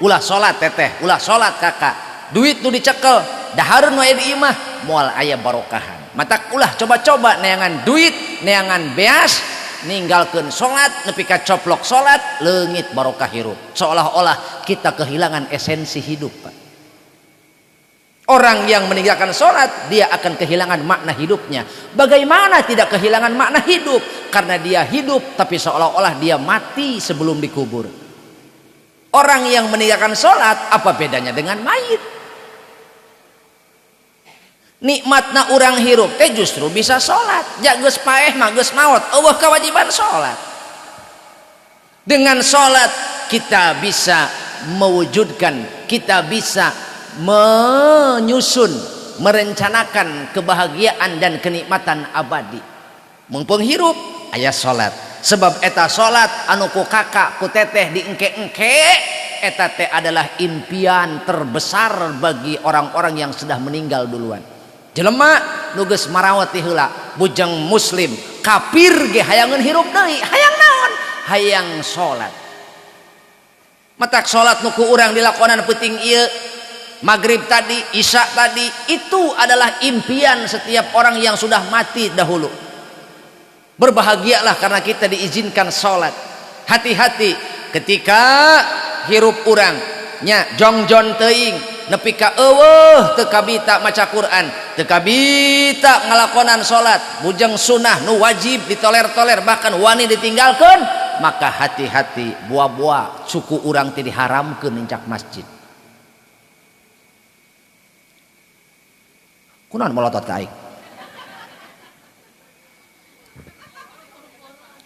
Ulah salat teteh, ulah salat kakak. Duit nu dicekel dahareun nu aya di imah moal aya barokahan. Matak ulah coba-coba neangan duit, neangan beas, Ninggalkeun salat nepi ka coplok salat leungit barokah hirup. Seolah-olah kita kehilangan esensi hidup, Pak. Orang yang meninggalkan sholat, dia akan kehilangan makna hidupnya. Bagaimana tidak kehilangan makna hidup? Karena dia hidup, tapi seolah-olah dia mati sebelum dikubur. Orang yang meninggalkan sholat, apa bedanya dengan mayit? Nikmatna urang hirup teh justru bisa sholat. Ja geus paeh mah geus maot, eueuh kewajiban sholat. Dengan sholat kita bisa mewujudkan, kita bisa menyusun, merencanakan kebahagiaan dan kenikmatan abadi. Mumpung hirup aya salat. Sebab eta salat anu ku kakak ku teteh diengke-engke eta teh adalah impian terbesar bagi orang-orang yang sudah meninggal duluan. Jelema nu geus marawat ti heula, bujang muslim, kafir ge hayangeun hirup deui, hayang naon? Hayang salat. Matak salat nu ku urang dilakonan peuting ieu, maghrib tadi, isya tadi, itu adalah impian setiap orang yang sudah mati dahulu. Berbahagialah karena kita diizinkan sholat. Hati-hati ketika hirup urang nya jongjon teuing nepi ka eueuh teu kabita maca Quran, teu kabita ngalakonan sholat, bujang sunnah nu wajib ditoler-toler bahkan wani ditinggalkeun, maka hati-hati buah-buah suku urang teh diharamkeun nincak masjid. Kunaon melotot ka aing?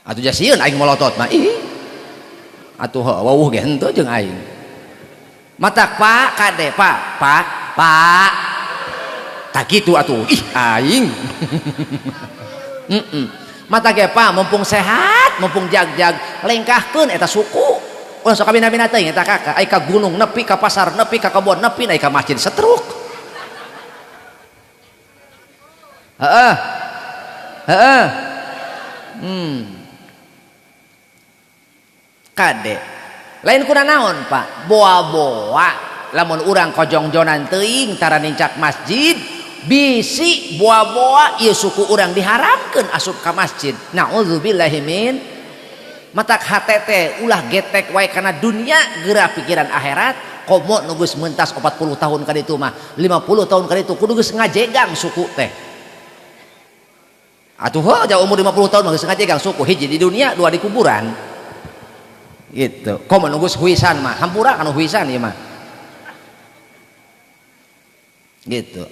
Atuh jasieun aing melotot mah ih. Atuh wawuh ge henteu jeung aing. Matak Pak kade Pak, Pak, Pak. Tak kitu atuh ih aing. Matak ge Pak mumpung sehat, mumpung jag-jag lengkahkeun eta suku. Ulah sok kabina-bina teuing eta kakak, ai ka gunung nepi ka pasar nepi ka kebon nepi naik ka masjid setruk. Heeh. Heeh. Kade. Lain kuna naon, Pak? Boa-boa lamun urang kojongjonan teuing tara nincak masjid, bisi boa-boa ieu suku urang diharamkeun asup ka masjid. Nauzubillahi min. Matak hate teh ulah getek wae kana dunia, geura pikiran akhirat. Komo nu geus mentas 40 tahun ka ditu mah, 50 tahun ka ditu kudu geus ngajegang suku teh. Atuh heuh jauh umur 50 tahun mah geus ngajegang suku, hiji di dunia, dua di kuburan. Gitu. Komo nu geus huisan mah, hampura kanu huisan ieu mah. Gitu.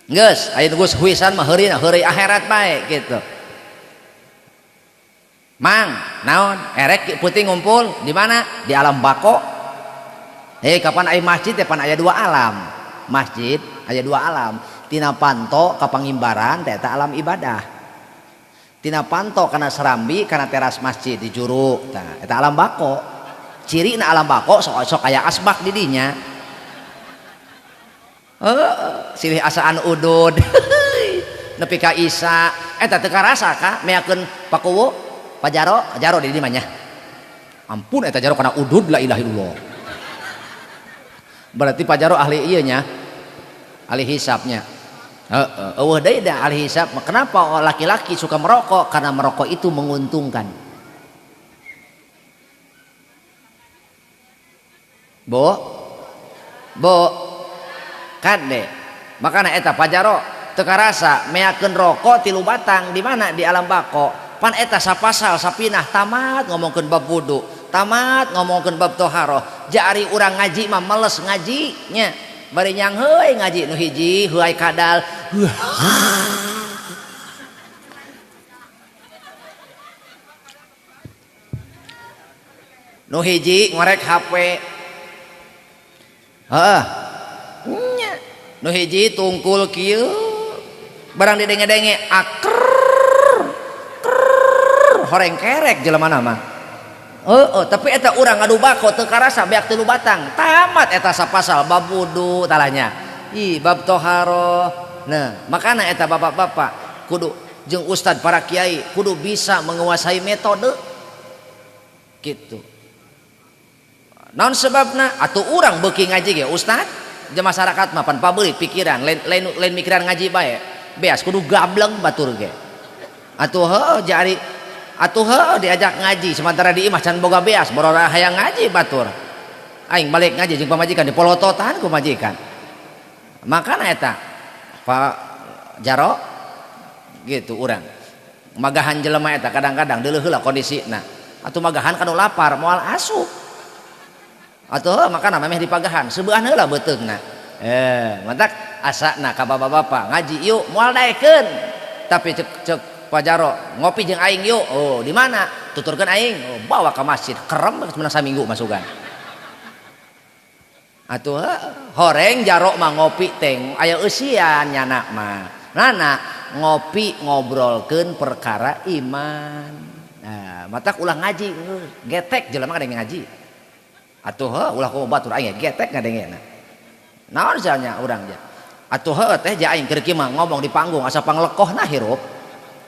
Geus, aya nu geus huisan mah heurina heureuy akhirat bae gitu. Mang, naon? Erek peuting ngumpul di mana? Di alam bako. Kapan aya masjid teh pan aya dua alam. Masjid aya dua alam. Tina panto ka pangimbaran teh eta alam ibadah. Tina panto kana serambi kana teras masjid di juru tah eta alam bako. Cirina alam bako sok-sok aya asbak di dinya. Heeh, silih asaan udud. Nepi ka Isa eta teu karasa ka meakeun pakuwu pajaro, jaro di dieu mah nya. Ampun eta jaro kana udud la ilaha illallah. Berarti pajaro ahli ieu nya. Ahli hisabnya. Heeh, eueuh deui da ahli hisab. Kenapa laki-laki suka merokok? Karena merokok itu menguntungkan. Bo. Bo. Kade. Makana eta pajaro teu karasa meakeun rokok 3 batang di mana? Di alam bako. Pan eta sapasal sapinah tamat ngomongkeun bab wudu, tamat ngomongkeun bab toharoh. Jari urang ngaji mah males ngaji nya. Bari nyang heuy ngaji nu hiji heuay kadal. Nu hiji ngorek HP. Heeh. Nya. Nu hiji tungkul kieu. Barang didenge-denge aker. Horeng kerek jelema mah. Heeh, tapi eta urang ngadu bako teu karasa beak 3 batang. Tamat eta sapasal bab wudu talanya. Ih, bab toharoh. Nah, makana eta bapak-bapak kudu jeung ustad para kiai kudu bisa menguasai metode. Gitu. Naon sebabna? Atuh urang beuki ngaji ge ustad, jeung masyarakat mah pan pabeulit pikiran, lain lain lain mikiran ngaji bae. Beas kudu gableng batur ge. Atuh heuh jari atuh heuh diajak ngaji sementara di imah can boga beas borora hayang ngaji batur. Aing balik ngaji jeung pamajikan dipolototan ku majikan. Makana eta Pak Jaro gitu urang. Magahan jelema eta kadang-kadang deuleuh heula kondisina. Atuh magahan kanu lapar moal asup. Atuh makana memeh dipagahan seubean heula beuteungna. Matak asana ka bapak-bapak ngaji yuk moal daekeun. Tapi cek Pak Jaro ngopi jeung aing yuk. Oh, di mana? Tuturkeun aing. Oh, bawa ke masjid. Kerem geus menang saminggu masukan. Atuh horeng Jaro mah ngopi teh aya eusian nyana mah. Nana ngopi ngobrolkeun perkara iman. Nah, matak ulah ngaji getek jelema ngadenge ngaji. Atuh heuh ulah ku batur aing getek ngadengena. Naon nya urang ja. Atuh heuh teh ja aing keur kieu mah ngomong di panggung asa panglekohna hirup.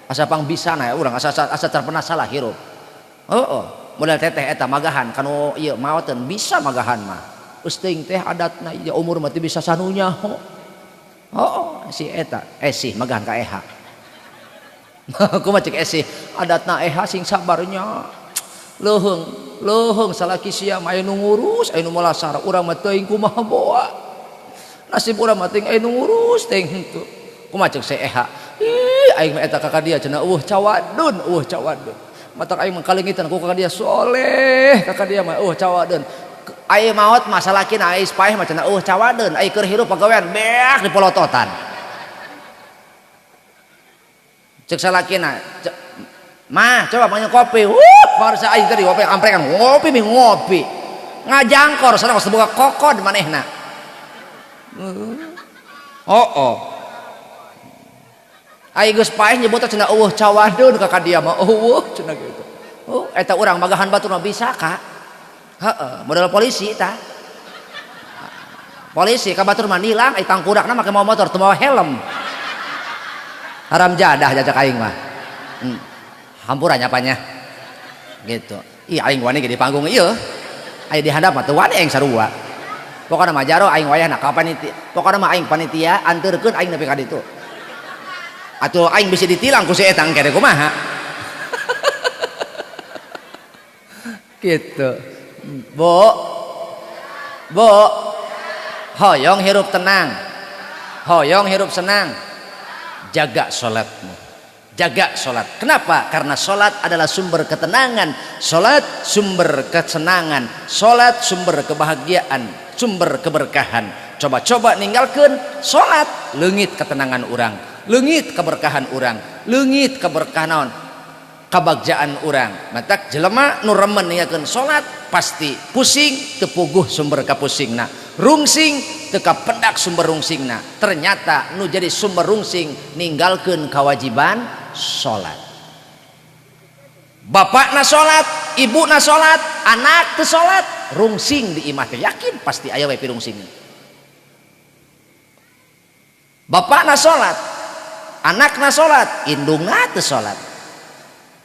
Asa pangbisana urang asa asa pernah salah hirup. Heuh, modal teteh eta magahan kanu ieu maoteun bisa magahan mah. Geus teuing teh adatna ieu umur mah teu bisa sanunya. Heuh, si eta esih magahan ka eha. Kumaha cek esih adatna eha sing sabarnya. Leuheung, leuheung salaki sia mah aya nu ngurus, aya nu molasar, urang mah teuing kumaha boa. Nasib urang mah teuing aya nu ngurus teuing henteu. Kumaha cek si eha? Ih, aing mah eta ka dia cenah eueuh cawadun, eueuh cawadun. Matak aing mah kalengitan ku ka dia soleh, ka dia mah eueuh cawadun. Aing maot mah salakina aing paeh mah cenah eueuh cawadun, aing keur hirup pagawean beak dipolototan. Cek salakina, mah coba banyak kopi. Barsa aing tadi ngopi amprekan ngopi mi ngopi. Ngajangkor sareng geus boga kokod manehna. Oh oh. Aing geus paeh nyebutna cenah eueuh cawadun ka dia mah eueuh cenah kitu. Oh, eta urang magahan batur mah bisa ka. Heeh, modal polisi tah. Polisi ka batur mah nilang ai tangkurakna make mawa motor teu mawa helm. Haram jadah jajak aing mah. Hampura nyapanya. Gitu. Ih aing wani ge di panggung ieu. Aya di handap mah teu wani aing sarua. Pokona mah Jaro aing wayahna ka panitia. Pokona mah aing panitia anterkeun aing nepi ka ditu. Atuh aing bisa ditilang ku si eta engke kumaha. Gitu. Bu. Bu. Hoyong hirup tenang. Hoyong hirup senang. Jaga salatmu. Jaga salat. Kenapa? Karena salat adalah sumber ketenangan, salat sumber kesenangan, salat sumber kebahagiaan, sumber keberkahan. Coba-coba ninggalkeun salat, leungit ketenangan urang, leungit keberkahan urang, leungit keberkahan naon? Kabagjaan urang. Matak jelema nu remen ninggalkeun salat pasti pusing, teu puguh sumber kapusingna. Rungsing teu kapendak sumber rungsingna. Ternyata nu jadi sumber rungsing ninggalkeun kewajiban salat. Bapakna salat, ibuna salat, anak teu salat, rungsing di imah teh yakin pasti aya we pirungsing. Bapakna salat, anakna salat, indungna teu salat.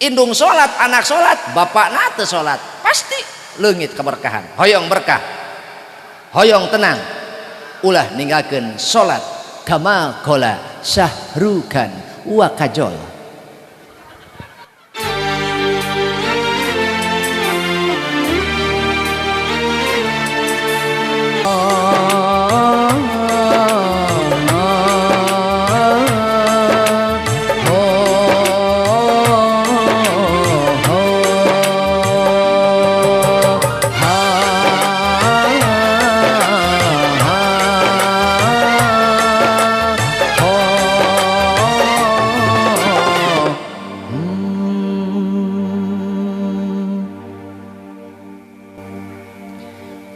Indung salat, anak salat, bapakna teu salat, pasti leungit keberkahan. Hoyong berkah, hoyong tenang, ulah ninggalkeun salat. Kama qala Syahrukan wa Kajol.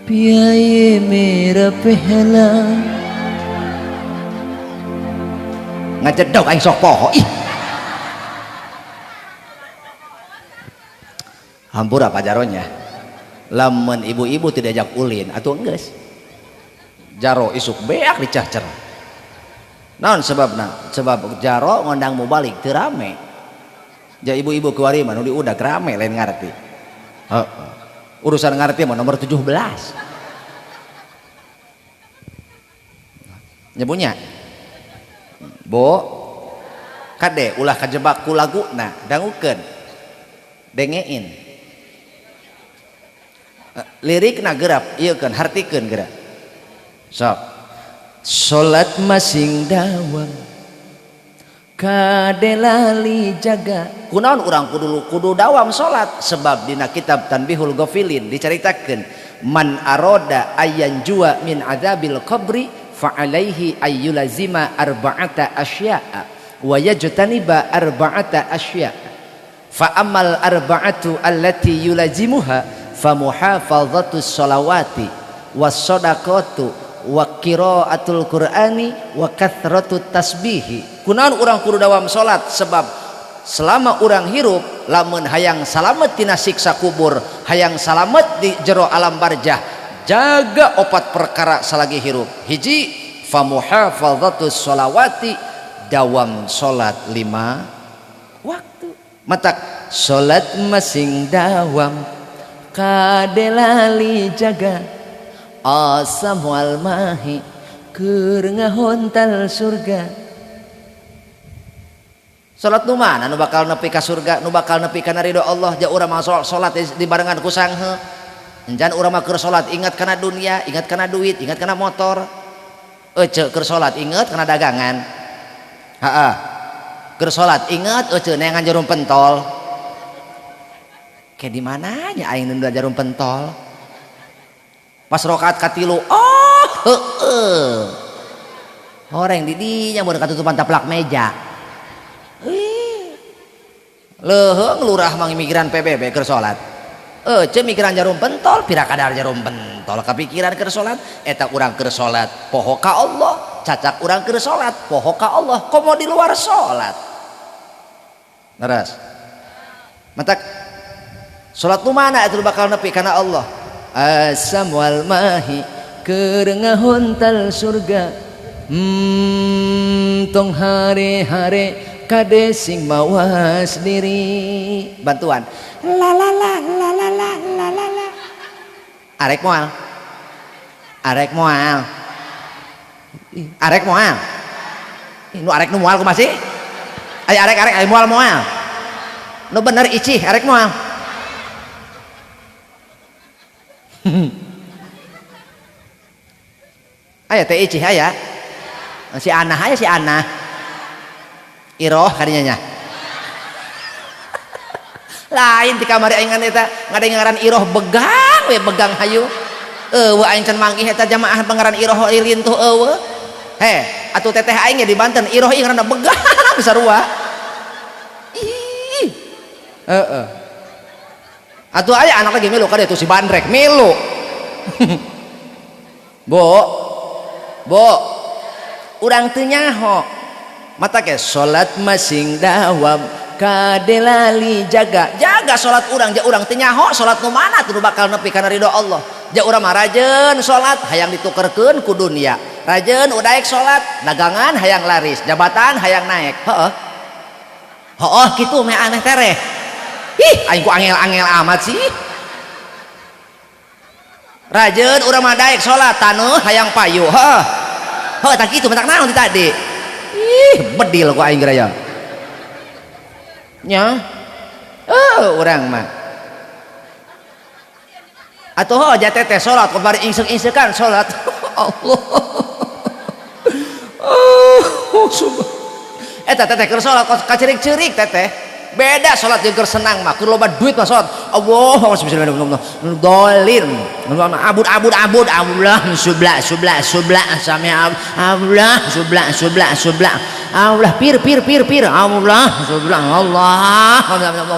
पिया मेरा पहला ngajedog aing sok poho ih hampura pajaronya lamun ibu-ibu tidak ajak ulin atuh enggeus jaro isuk beak dicahcer naon sebabna sebab jaro ngondang mubalik teu rame ja ibu-ibu kuari mah nu diudag rame lain ngarti heeh urusan ngarti mah nomor 17 nyebunya Bu Kade ulah kajebak ku laguna, dangukeun. Dengein. Lirikna geurap, ieu keun hartikeun geura. Sok. Salat masing dawam kade lali jaga. Kunaon urang kudu dawam salat? Sebab dina kitab Tanbihul Ghafilin dicaritakeun man aroda ayyan jua min adzabil qabri fa alaihi ayyulazima arba'ata asya'a wa yajtaniba arba'ata asya'a fa amal arba'atu allati yulazimuha fa muhafazatus sholawati was shadaqatu wa qiraatul qur'ani wa kathratut tasbihi. Kunaon urang kudu dawam salat? Sebab selama urang hirup lamun hayang salamet tina siksa kubur, hayang salamet di jero alam barjah, jaga opat perkara salagi hirup. Hiji, fa muhafazatus sholawati, dawam salat 5 waktu. Matak salat masing dawam kade lali jaga asam wal mahi keur ngahontal surga. Salat nu mana nu bakal nepi ka surga, nu bakal nepi kana ridho Allah? Ja urang mah salat dibarengan ku sanghe. Encan urang mah keur salat ingat kana dunia, ingat kana duit, ingat kana motor. Ece keur salat ingat kana dagangan. Heeh. Keur salat ingat ece neangan jarum pentol. Kayak di mananya aing nunda jarum pentol? Pas rakaat katilu, oh heeh. Horeng di dinya mun katutupan taplak meja. Leuheung lurah mang migran PBB keur salat. Ece mikiran jarum pentol, pira kadar jarum pentol kapikiran keur salat. Eta urang keur salat poho ka Allah, cacak urang keur salat poho ka Allah, komo di luar salat. Leres. Matak salat nu mana eta bakal nepi kana Allah? Asam wal mahi keur ngahontal surga. Tong hare-hare kade sing mawas diri. Bantuan. La la la la la la la la la. Arek moal. Arek moal. Arek moal. Nu arek nu moal kumaha sih? Aya arek-arek aya moal moal. Nu bener icih arek moal. Aya teh icih aya. Si Anah aya si Anah. Iroh kadinya nya. Lain di kamar aing eta ngadengaran iroh begang we begang hayu. Eueuh aing can manggih eta jamaah pangaran iroh lintuh eueuh. Heh, atuh teteh aing di Banten iroh ieu ngaranna begang sarua. Ih. Heeh. Atuh aya anak lagi milu ka dieu tuh si Bandrek milu. Bu. Bu. Urang teu nyaho. Mata ke salat masing dawam kade lali jaga. Jaga salat urang, ja urang teu nyaho salat nu mana tuh bakal nepi kana ridho Allah. Ja urang mah rajeun salat hayang ditukerkeun ku dunia. Rajeun udaek salat, dagangan hayang laris, jabatan hayang naik. Heeh. Heeh kitu meh aneh tereh. Ih, aing ku angel-angel amat sih. Rajeun urang mah daek salat, taneuh hayang payu. Heeh. Heuh tah kitu mentak naon ti tadi. Ih, bedil ku aing geura. Nya. Urang mah. Atuh heuh ja teteh salat bari ingsek-ingsekan salat. Allah. Oh, subhan. Eta teteh keur salat kacerik-cerik teteh. Beda salat jeung keur senang mah, keur loba duit mah salat. Allah, bismillahirrahmanirrahim. Dolin. Abud abud abud Allah subla subla subla sami Allah subla subla subla Allah pir pir pir pir Allah subla Allah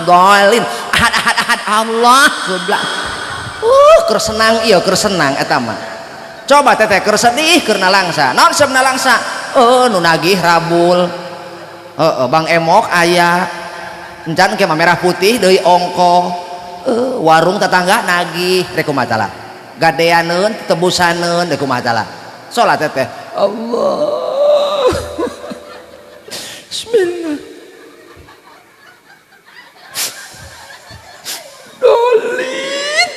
dolin. Ahad ahad ahad Allah subla. Keur senang ieu keur senang eta mah. Coba teteh keur sedih keur nalangsa. Naon sebab nalangsa? Nu nagih rabul. Heeh, Bang Emok aya. Encan ke merah putih deui ongko. Warung tetangga nagih rek kumaha tala. Gadeaneun tebusaneun rek kumaha tala. Salat teteh. Allah. Bismillah. Dolin.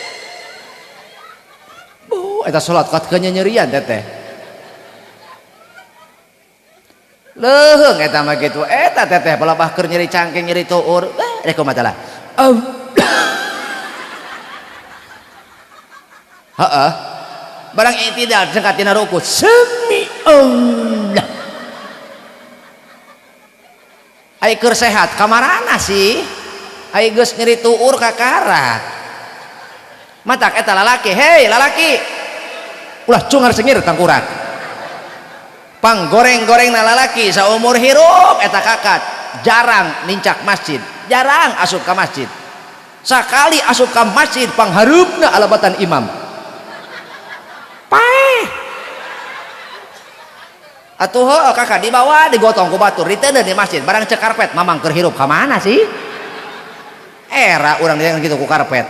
Oh, eta salat kat kenyerian teteh. Leuheung eta mah kitu. Eta teteh palebah keur nyeri cangkeng nyeri tuur. Rek kumaha lah. Heeh. Barang i'tidal cengkat tina ruku. Semi Allah. Ai keur sehat kamarana sih? Ai geus nyeri tuur kakara. Matak eta lalaki, hei lalaki. Ulah cungar sengir tangkurak. Pang goreng-goreng na lalaki saumur hirup eta kakat jarang nincak masjid, jarang asup ka masjid. Sakali asup ka masjid panghareupna alabatan imam. Paeh. Atuh heuh kakak dibawa digotong ku batur diteundeun di masjid barang cek karpet mamang keur hirup ka mana sih? Era urang yang kitu ku karpet.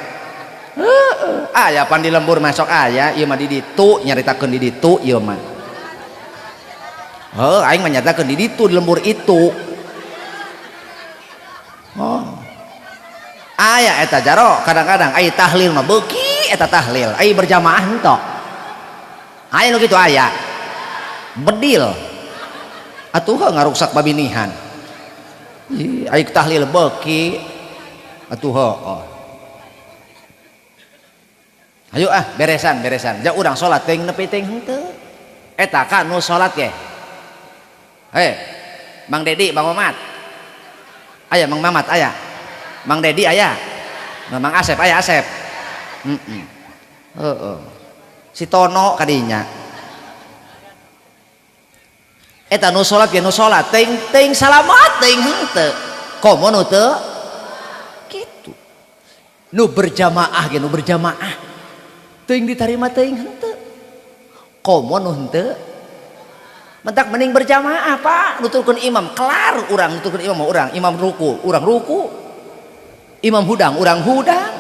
Heeh, aya pan di lembur masuk aya ieu mah di ditu nyaritakeun di ditu ieu mah. Heuh, aing mah nyatakeun di ditu di lembur itu. Oh. Aya eta jaro kadang-kadang ai tahlil mah beuki eta tahlil, ai berjamaah henteu. Aya nu kitu aya. Bedil. Atuh heuh ngaruksak babinihan. Ih, ai tahlil beuki. Atuh heuh. Ayo ah beresan-beresan. Ja urang salat teuing nepi teuing henteu. Eta ka nu salat ge. Hei, Mang Dedi, Bang Mamat. Aya Mang Mamat aya. Mang Dedi aya. Mang Asep aya Asep. Heeh. Heeh. Si Tono kadinya. Eta nu salat ge nu salat teuing teuing salamat teuing henteu. Komo nu teu? Kitu. Nu berjamaah ge nu berjamaah. Teuing ditarima teuing henteu. Komo nu henteu? Mentak mending berjamaah pak, nuturkeun imam kelar urang nuturkeun imam urang, imam ruku urang ruku, imam hudang urang hudang,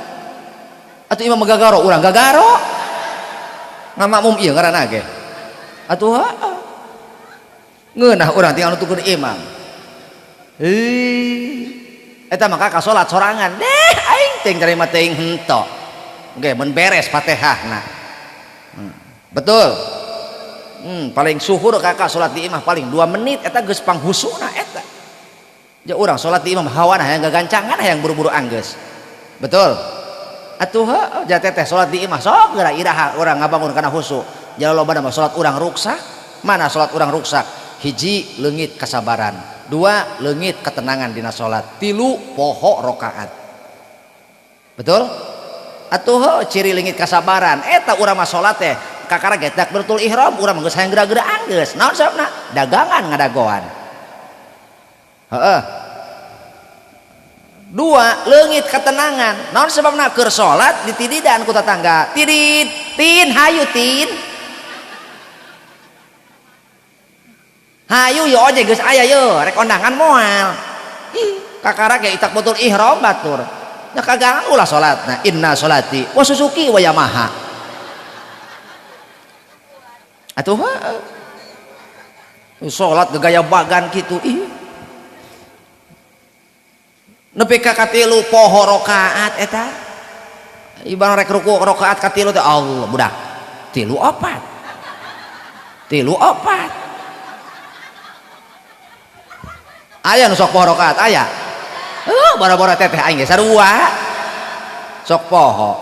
atau imam gagaro urang gagaro, ngamakmum ieu ngaranna ge, atuh heuh, ngeunah urang tinggal nuturkeun imam, heuh, eta mah ka salat sorangan, deh aing teuing tarima teuing henteu, oke mun beres Fatihahna, betul. Paling suhur kakak salat di imah paling 2 menit eta geus panghusuna eta. Ja urang salat di imah hawana hayang gagancangan hayang buru-buru anggeus. Betul? Atuh heuh ja teteh salat di imah sok geura iraha urang ngabangun kana husu. Ja lolobana mah salat urang ruksak. Mana salat urang ruksak? Hiji leungit kasabaran, dua leungit ketenangan dina salat, tilu poho rakaat. Betul? Atuh heuh ciri leungit kasabaran eta urang mah salat teh kakara ge takbiratul ihram urang mah geus hayang geura-geura anggeus. Naon sababna? Dagangan ngadagoan. Heeh. Dua, leungit ketenangan. Naon sababna? Keur salat ditididan ku tetangga. Tidid, tin hayu tin. Hayu ye ojek geus aya ye, rek kondangan moal. Ih, kakara ge takbiratul ihram batur. Nya kaganggu lah salatna. Inna salati wa suzuki wa yamaha. Atuh heuh. Salat gegaya bagan kitu ih. Nepi ka katilu poho rakaat eta. Ibarat rek ruku rakaat katilu teh Allah budak. Tilu opat. Tilu opat. Aya nu sok poho rakaat aya. Heuh bara-bara teteh aing ge sarua. Sok poho.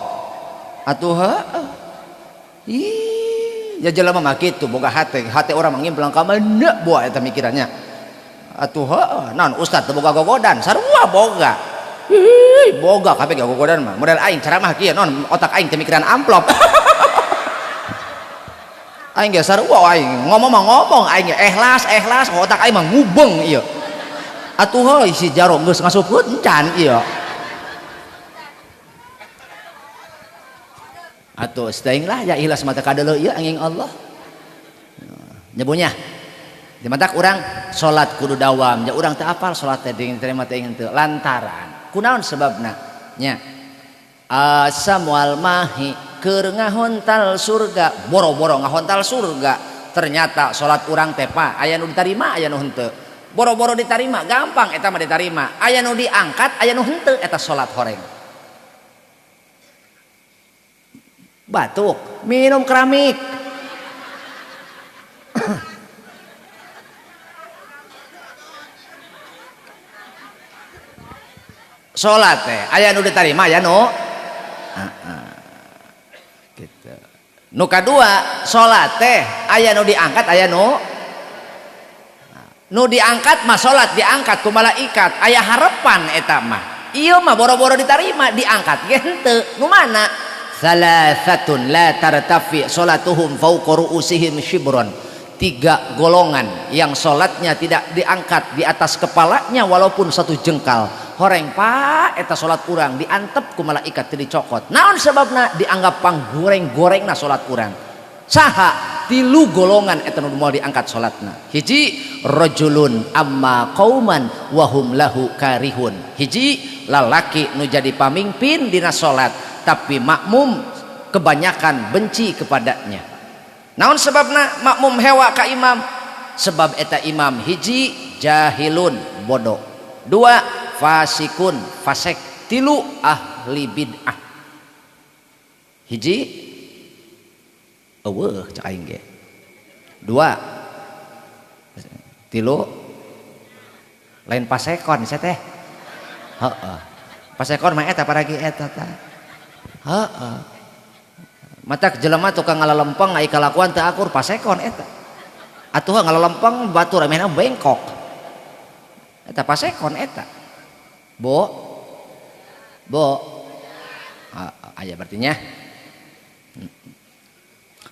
Atuh heuh. Ih, ya jelema mah kitu boga hate, hate urang mah ngimplang ka mana buah eta mikirannya. Atuh heuh, naon ustad teu boga gogodan, sarua boga. Ih, boga kabeh ge gogodan mah. Model aing ceramah kieu naon otak aing teu mikiran amplop. Aing ge sarua aing, ngomong mah ngomong aing ge ikhlas ikhlas otak aing mah ngubeng ieu. Atuh heuh si jaro geus ngasupkeun encan ieu. Atuh teuing lah ya ikhlas mata kadeuleu ieu angin Allah. Nyebunya. Di matak urang salat kudu dawam, ja urang teu apal salat teh diterima teh henteu lantaran. Kunaon sebabna? Nya. Asamual mahi keur ngahontal surga, boro-boro ngahontal surga. Ternyata salat urang teh pa aya nu ditarima aya nu henteu. Boro-boro ditarima gampang eta mah ditarima. Aya nu diangkat aya nu henteu eta salat horeng. Batuk, minum keramik. Salat teh aya nu diterima, aya nu heeh gitu. Nu kadua, salat teh aya nu diangkat, aya nu nu diangkat mah. Salat diangkat ku malaikat aya harapan eta mah. Ieu mah boro-boro diterima, diangkat ge henteu. Nu mana? Salasatun la tartafi salatuhum fawqa ru'usihim shibron. Tiga golongan yang sholatnya tidak diangkat di atas kepalanya walaupun satu jengkal. Horeng, Pak, eta sholat urang diantep ku malaikat, teu dicokot. Naon sebabna? Dianggap panggoreng-gorengna sholat urang. Saha tilu golongan eta nu moal diangkat sholatna? Hiji, rajulun amma qauman wahum lahu karihun. Hiji, lalaki nu jadi pamimpin dina salat tapi makmum kebanyakan benci kepadanya. Naon sebabna makmum hewa ka imam? Sebab eta imam, hiji, jahilun, bodoh, dua, fasikun, fasek, tilu, ahli bid'ah. Hiji, eueuh cek aing ge, dua, tilu, lain pasekon saya teh. Heeh, pasekon mah eta paragi eta tah. Heeh, matak jelema tukang ngalalempeng ai kalakuan teu akur, pasekon eta. Atuh ngalalempeng batur amehna bengkok, eta pasekon eta. Bo, bo, aya berarti nya.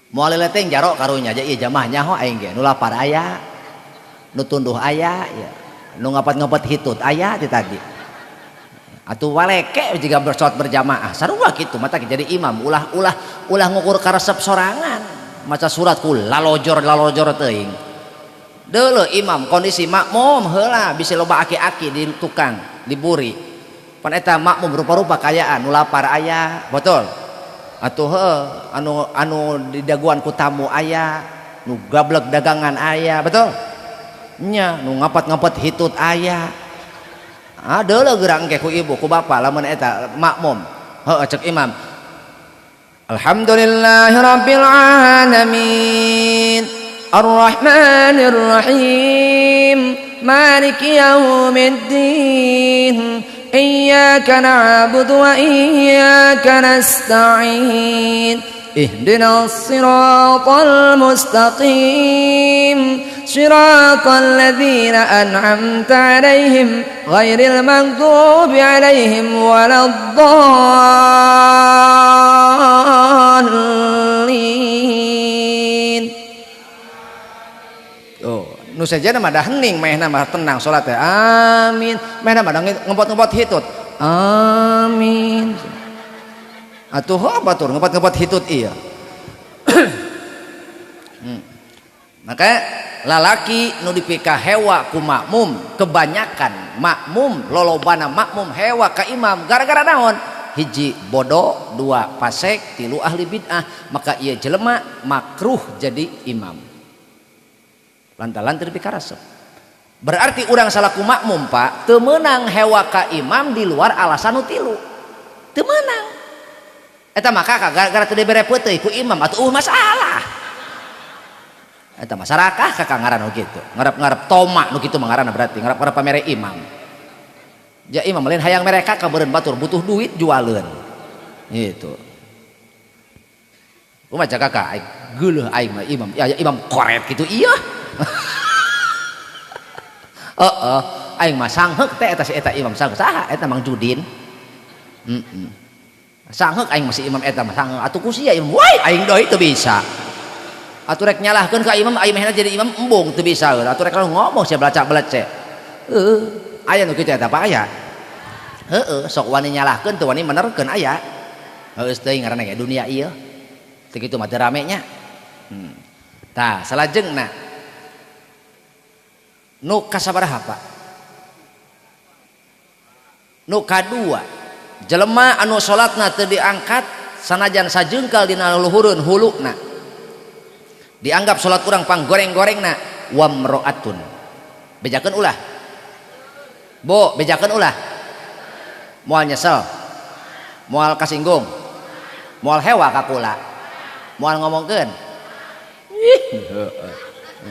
Moal leutik jaro karunya aja ieu jamaah, nyaho aing ge nu lapar aya, nu tunduh aya ya, nu ngapat-ngapat hitut aya ti tadi. Atuh waleke jika bersolat berjamaah sarua kitu. Mata jadi imam ulah ulah ulah ngukur karesep sorangan. Maca surat ku lalojor lalojor teuing. Deuleu imam kondisi makmum heula, bisi loba aki-aki di tukang di buri. Pan eta makmum rupa-rupa kayaan, nu lapar aya, betul atuh? Heuh, anu anu didaguan ku tamu aya, nu gablek dagangan aya, betul nya? Nu ngapat-ngapat hitut aya. Ah, deuleu geura engke ku ibu ku bapak lamun eta makmum. Heuh, cek imam, alhamdulillahirabbil alamin arrahmanir rahim maliki yaumiddin iyyaka na'budu wa iyyaka nasta'in ihdinas siratal mustaqim siratal ladzina an'amta 'alaihim ghairil maghdubi 'alaihim waladdallin. Oh, nu sejenna mah da hening, mehna mah tenang salat teh, amin. Mehna mah da ngempot-ngempot hitut, amin. Atuh batur ngempot-ngempot hitut iya. Maka lalaki nu dipikahewa ku makmum, kebanyakan makmum, lolobana makmum hewa ka imam gara-gara naon? Hiji, bodoh, dua, pasek, tilu, ahli bid'ah. Maka ieu jelema makruh jadi imam lantaran teu dipikaresep. Berarti urang salaku makmum, Pak, teu meunang hewa ka imam di luar alasan nu tilu, teu meunang eta. Maka gara-gara teu dibere peuteuy ku imam atuh masalah eta, masyarakat kakak ngaran nu kitu ngarep-ngarep toma nu kitu mah ngaranna. Berarti ngarep-ngarep pamere imam. Ja imam lain hayang mereka kabeureun batur butuh duit jualeun gitu. Kumaha kakak aing geuleuh aing mah imam ya, imam koret gitu iya. Heeh, aing mah sangheuk teh eta si eta imam sangheuk. Saha eta? Mang Judin. Heeh, sangheuk aing masih imam eta mah sangheuk atuh ku sia imam woi, aing deui teu bisa atuh rek nyalahkeun ka imam. Aing mehna jadi imam embung teu bisa atuh rek ngomong sia belacak-belece. Heuh, aya nu kitu eta, Pak, aya. Heeh, sok wani nyalahkeun teu wani menerkeun aya. Heueuh teuing ngaranna ge dunia ieu teu kitu mah teu rame nya. Tah, salajengna nu kasabaraha, Pak? Nu kadua, jelema anu salatna teu diangkat sanajan sajengkal dina luhureun huluna, dianggap salat urang panggoreng-gorengna, wamroatun. Bejakeun ulah, bo, bejakeun ulah. Moal nyesel, moal kasinggung, moal hewa ka kula, moal ngomongkeun. Ih,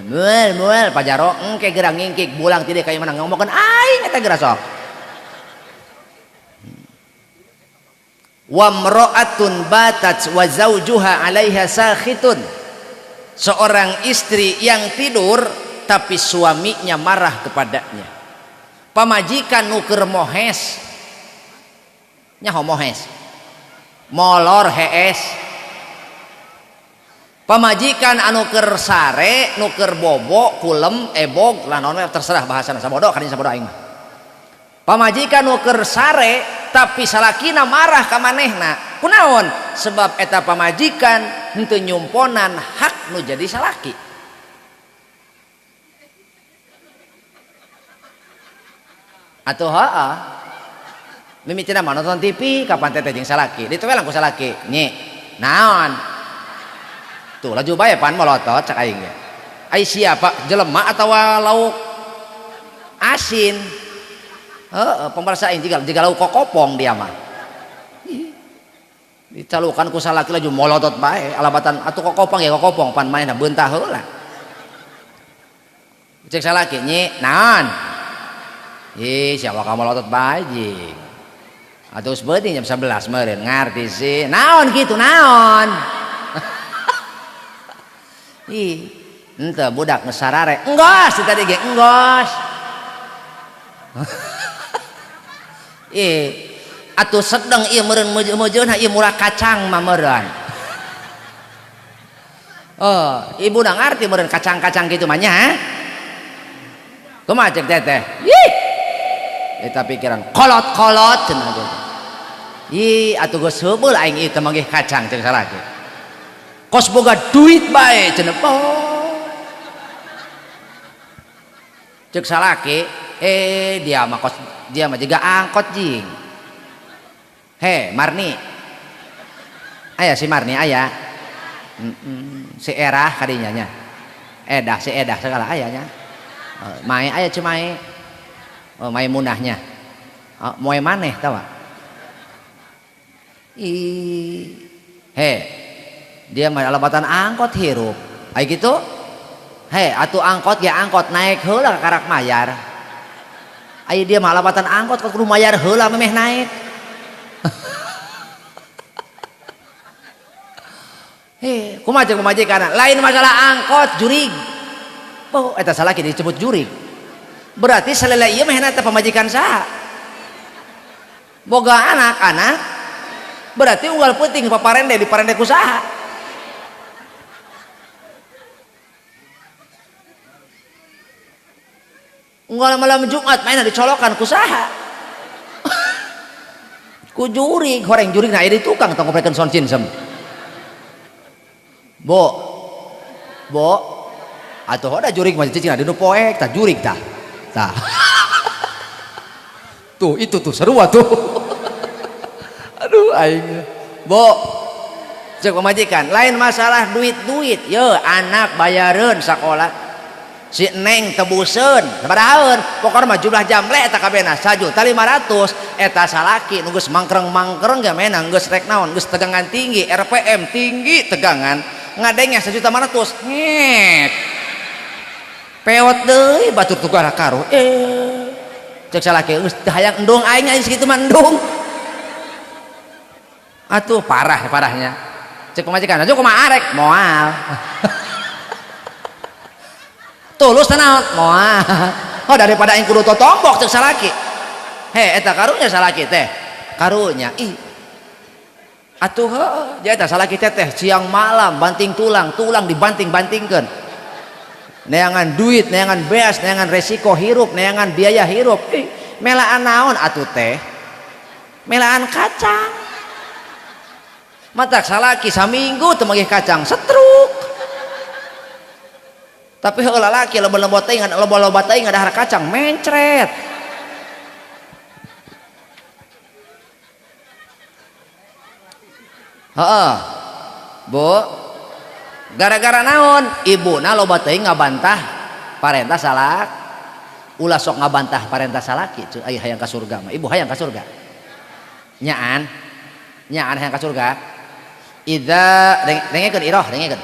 moal moal pajaro engke geura ngingkik bulang tidak kayak mana ngomongkeun aing eta geura sok. Wamra'atun batat wa zawjuha 'alaiha sakhitun. Seorang istri yang tidur tapi suaminya marah kepadanya. Pamajikan nu keur mohes. Nyaho mohes. Molor hees. Pamajikan anu keur sare, nu keur bobo, kulem, ebog, lah naon we terserah bahasana sabodo kadinya sabodo aing mah. Pamajikan nu keur sare tapi salakina marah ka manehna. Kunaon? Sebab eta pamajikan henteu nyumponan hak nu jadi salaki. Atuh heeh. Mimitina mah nonton TV kapan teteh jeung salaki. Ditowelang ku salaki. Nyi, naon? Tuh laju bae pan molotot cak aing ge. Ai siapa jelema atawa lauk asin? Heeh, pemirsa aing jiga lauk kokopong dia mah. Dicalukan ku salaki laju molotot bae alabatan atuh kokopong ya kokopong pan manehna beutah heula. Cek salaki nyi, naon? Ih, siapa kamu molotot bae jing. Atuh geus beuting jam 11 meureun ngarti sih. Naon kitu naon? Ih, henteu budak geus sarare. Enggos tadi ge enggos. Ih, atuh sedeng ieu meureun meujeun-meujeunna ieu murah kacang mah meureun. Oh, ibu da ngarti meureun kacang-kacang kitu mah nya. Kumaha cek teteh? Ih. Eta pikiran kolot-kolot cenah teh. Ih, atuh geus heubeul aing ieu teh manggih kacang cek salaki. Kos boga duit bae cenah. Oh. Cek salaki, dia mah kos dia mah juga angkot jing. He, Marni. Aya si Marni aya. Si Erah kadinya nya. Edah si Edah segala aya nya. Mae aya Cimae. Oh, Maimunahnya. Oh, moe maneh tawa. Ih. He. Dia mah alabatan angkot hirup. Ai kitu? He, atuh angkot ya angkot naik heula ka karak mayar. Ai dia mah alabatan angkot kudu mayar heula memeh naik. He, kumaha jeung pamajikan? Lain masalah angkot jurig. Oh, eta salaki disebut jurig. Berarti salila ieu mah eta pamajikan saha? Boga anak-anak. Berarti unggal peuting paparende diparende ku saha? Unggal malam Jumat mainna dicolokan ku saha? Ku jurig, horeng jurig na aya di tukang tong ngoprekeun sound system. Bo. Bo. Atuh hoda jurig mah cicing di nu poek tah jurig tah. Tah. Tuh itu tuh seru atuh. Aduh aing. Bo. Cek pamajikan, lain masalah duit-duit. Ye, anak bayareun sakola. Si Neng tebuseun, sabarahaeun? Pokona mah jumlah jamle eta kabehna 1.500.000 eta salaki nu geus mangkreng-mangkreng ge menang geus rek naon, geus tegangan tinggi, RPM tinggi tegangan, ngadengnya 1.500.000. Ngek. Peot deui batur tugara karuh. Cek salaki geus teu hayang endung aing aing sakitu mah endung. Atuh parah parahnya. Cek pamajikan, "Atuh kumaha arek?" Moal. Tulus naon? Moal. Oh daripada aing kudu totombok cek salaki. He eta karunya salaki teh. Karunya ih. Atuh heuh, jadi eta salaki teh teh siang malam banting tulang, tulang dibanting-bantingkeun. Neangan duit, neangan beas, neangan resiko hirup, neangan biaya hirup. Ih, melaan naon atuh teh? Melaan kacang. Matak salaki saminggu teu manggih kacang, setruk. Tapi heula lalaki loba-loba teuing, loba-loba teuing ngadahar kacang mencret. Heeh. Bu. Gara-gara naon? Ibuna loba teuing ngabantah parentah salak. Ulah sok ngabantah parentah salaki cuy, ai hayang ka surga mah. Ibu hayang ka surga. Nyaan. Nyaan hayang ka surga. Idza dengekeun iroh, dengekeun.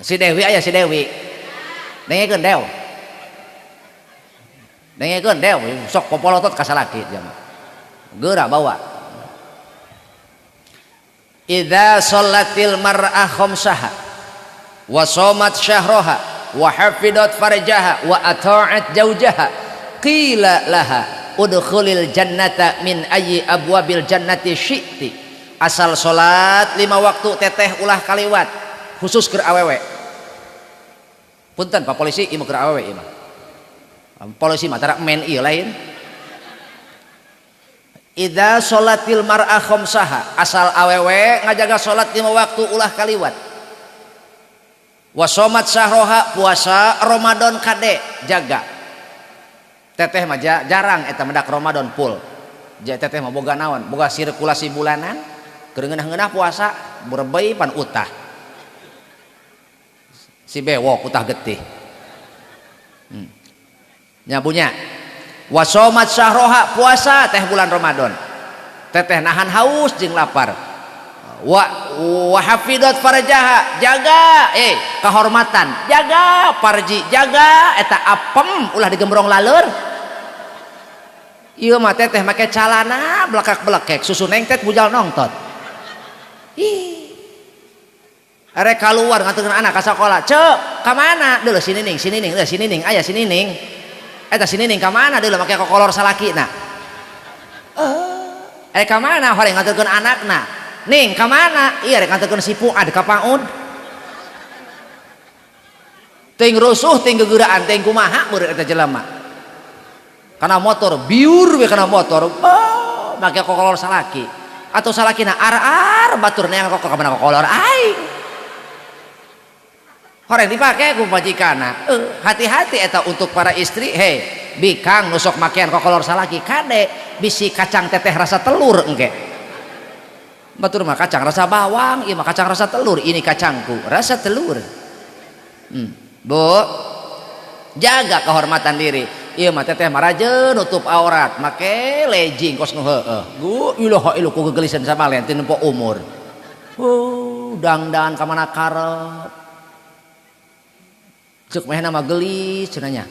Si Dewi aya si Dewi. Dengekeun Dew. Dengekeun Dew, sok popolotot ka salaki dia mah. Geura bawa. Idza shallatil mar'ah khamsaha wa shamat syahraha wa hafidat farjaha wa ata'at zawjaha qila laha udkhulil jannata min ayyi abwabil jannati syi'ti. Asal salat 5 waktu teteh ulah kaliwat, khusus keur awewe. Punten Pak polisi, ieu mah keur awewe ieu mah. Polisi mah tara men ieu lain. Idza sholatil mar'ah khamsaha, asal awewe ngajaga salat 5 waktu ulah kaliwat. Wa shomat syahroha, puasa Ramadan kade jaga. Teteh mah jarang eta mendak Ramadan full. Teteh mah boga naon, boga sirkulasi bulanan, keur ngeunah-ngeunah puasa berebei pan utah. Si bewok utah getih. Nyabunya wa shomat syahroha, puasa teh bulan Ramadan. Teteh nahan haus jeung lapar. Wa hafidat farjaha, jaga kehormatan, jaga parji, jaga eta apem ulah digembrong laleur. Ieu mah teteh make calana belakak-belekek, susu nengtet bujal nongtot. Ih. Arek kaluar nganterkeun anak ka sakola, "Cek, ka mana?" Deuleuh si Nining, si Nining, si Nining, aya si Nining. Eta si Nining ka mana deuleuh make kokolor salakina. Arek ka mana horeng nganterkeun anakna? Ning ka mana? Iya rek nganterkeun si Fuad ka PAUD. Teuing rusuh, teuing gegeraan, teuing kumaha meureun eta jelema. Kana motor biur we kana motor. Oh, make kokolor salaki. Atau salakina ar-ar batur neang kokol ka mana kokolor aing. Horeng dipake ku pamajikanna. Hati-hati eta untuk para istri, hei, bikang nu sok makean kokolor salaki kade bisi kacang teteh rasa telur engke. Batur mah kacang rasa bawang, ieu mah kacang rasa telur, ini kacangku rasa telur. Bu, jaga kehormatan diri. Ieu mah teteh mah rajeun nutup aurat, make legging kos nu heueuh. Gu ilaha ilu ku gegelisan samalen teu nempo umur. Dangdan ka mana karep. Ceuk mehna mah geulis cenah nya.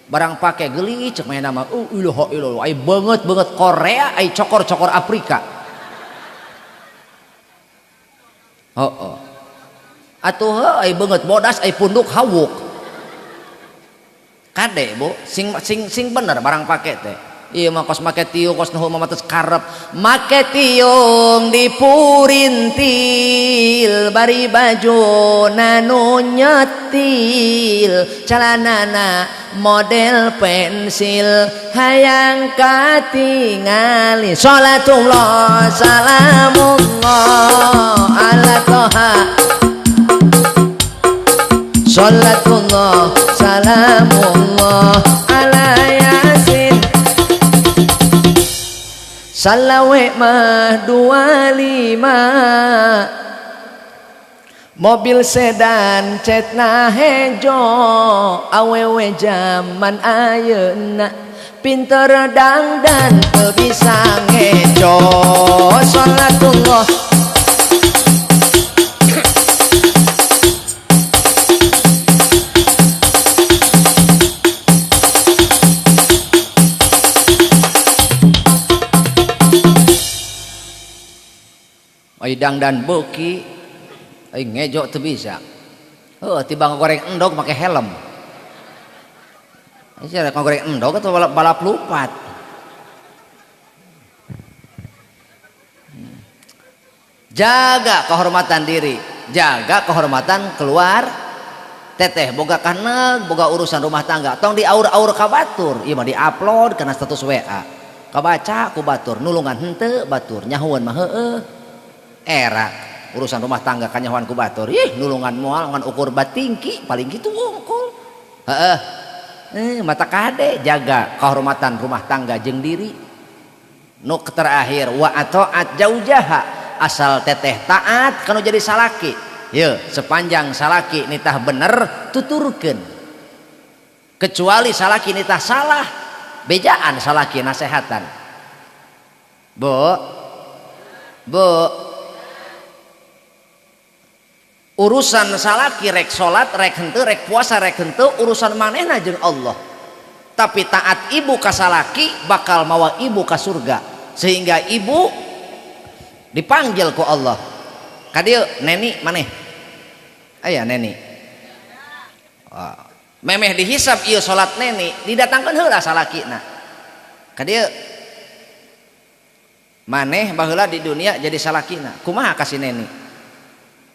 Barang pake geulis ceuk mehna mah ilaha ilu ai beungeut-beungeut Korea, ai cokor-cokor Afrika. Heeh. Atuh heuh ai beungeut bodas ai punduk hawuk. Kade Bu, sing sing sing bener barang pake teh. Ieu mah kos make tiung kos nu mah tos karep. Make tiung dipurintil bari baju nanu nyetil, calanana model pensil hayang katingali. Salatullah salamullah ala toha. Salatullah salamullah ala yasin. Salawe mah 25, mobil sedan cetna hejo, awewe jaman ayeuna pinter dangdan teu bisa ngejo. Salatullah ai dangdan beuki, ai ngejo teu bisa. Heuh, tibang goreng endog make helm. Ai sia goreng endog atau balap lupat. Jaga kehormatan diri, jaga kehormatan keluar. Teteh boga kaneg, boga urusan rumah tangga, tong diaur-aur ka batur, ieu mah diupload kana status WA. Kabaca ku batur, nulungan henteu batur, nyahueun mah heueuh. Era urusan rumah tangga kanyahoan ku batur, ih nulungan moal ngan ukur batingki paling kitu wungkul. Heeh. Mata kade jaga kehormatan rumah tangga jeung diri. Nu terakhir wa ataat jaujaha, asal teteh taat kanu jadi salaki. Ye, sepanjang salaki nitah bener tuturkeun. Kecuali salaki nitah salah, bejaan salaki nasehatan. Bu. Bu. Urusan salaki rek salat rek henteu rek puasa rek henteu urusan manehna jeung Allah. Tapi taat ibu ka salaki bakal mawa ibu ka surga. Sehingga ibu dipanggil ku Allah. Ka dieu neni maneh? Aya neni. Memeh dihisab ieu salat neni, didatangkeun heula salakina. Ka dieu maneh baheula di dunia jadi salakina. Kumaha ka si neni?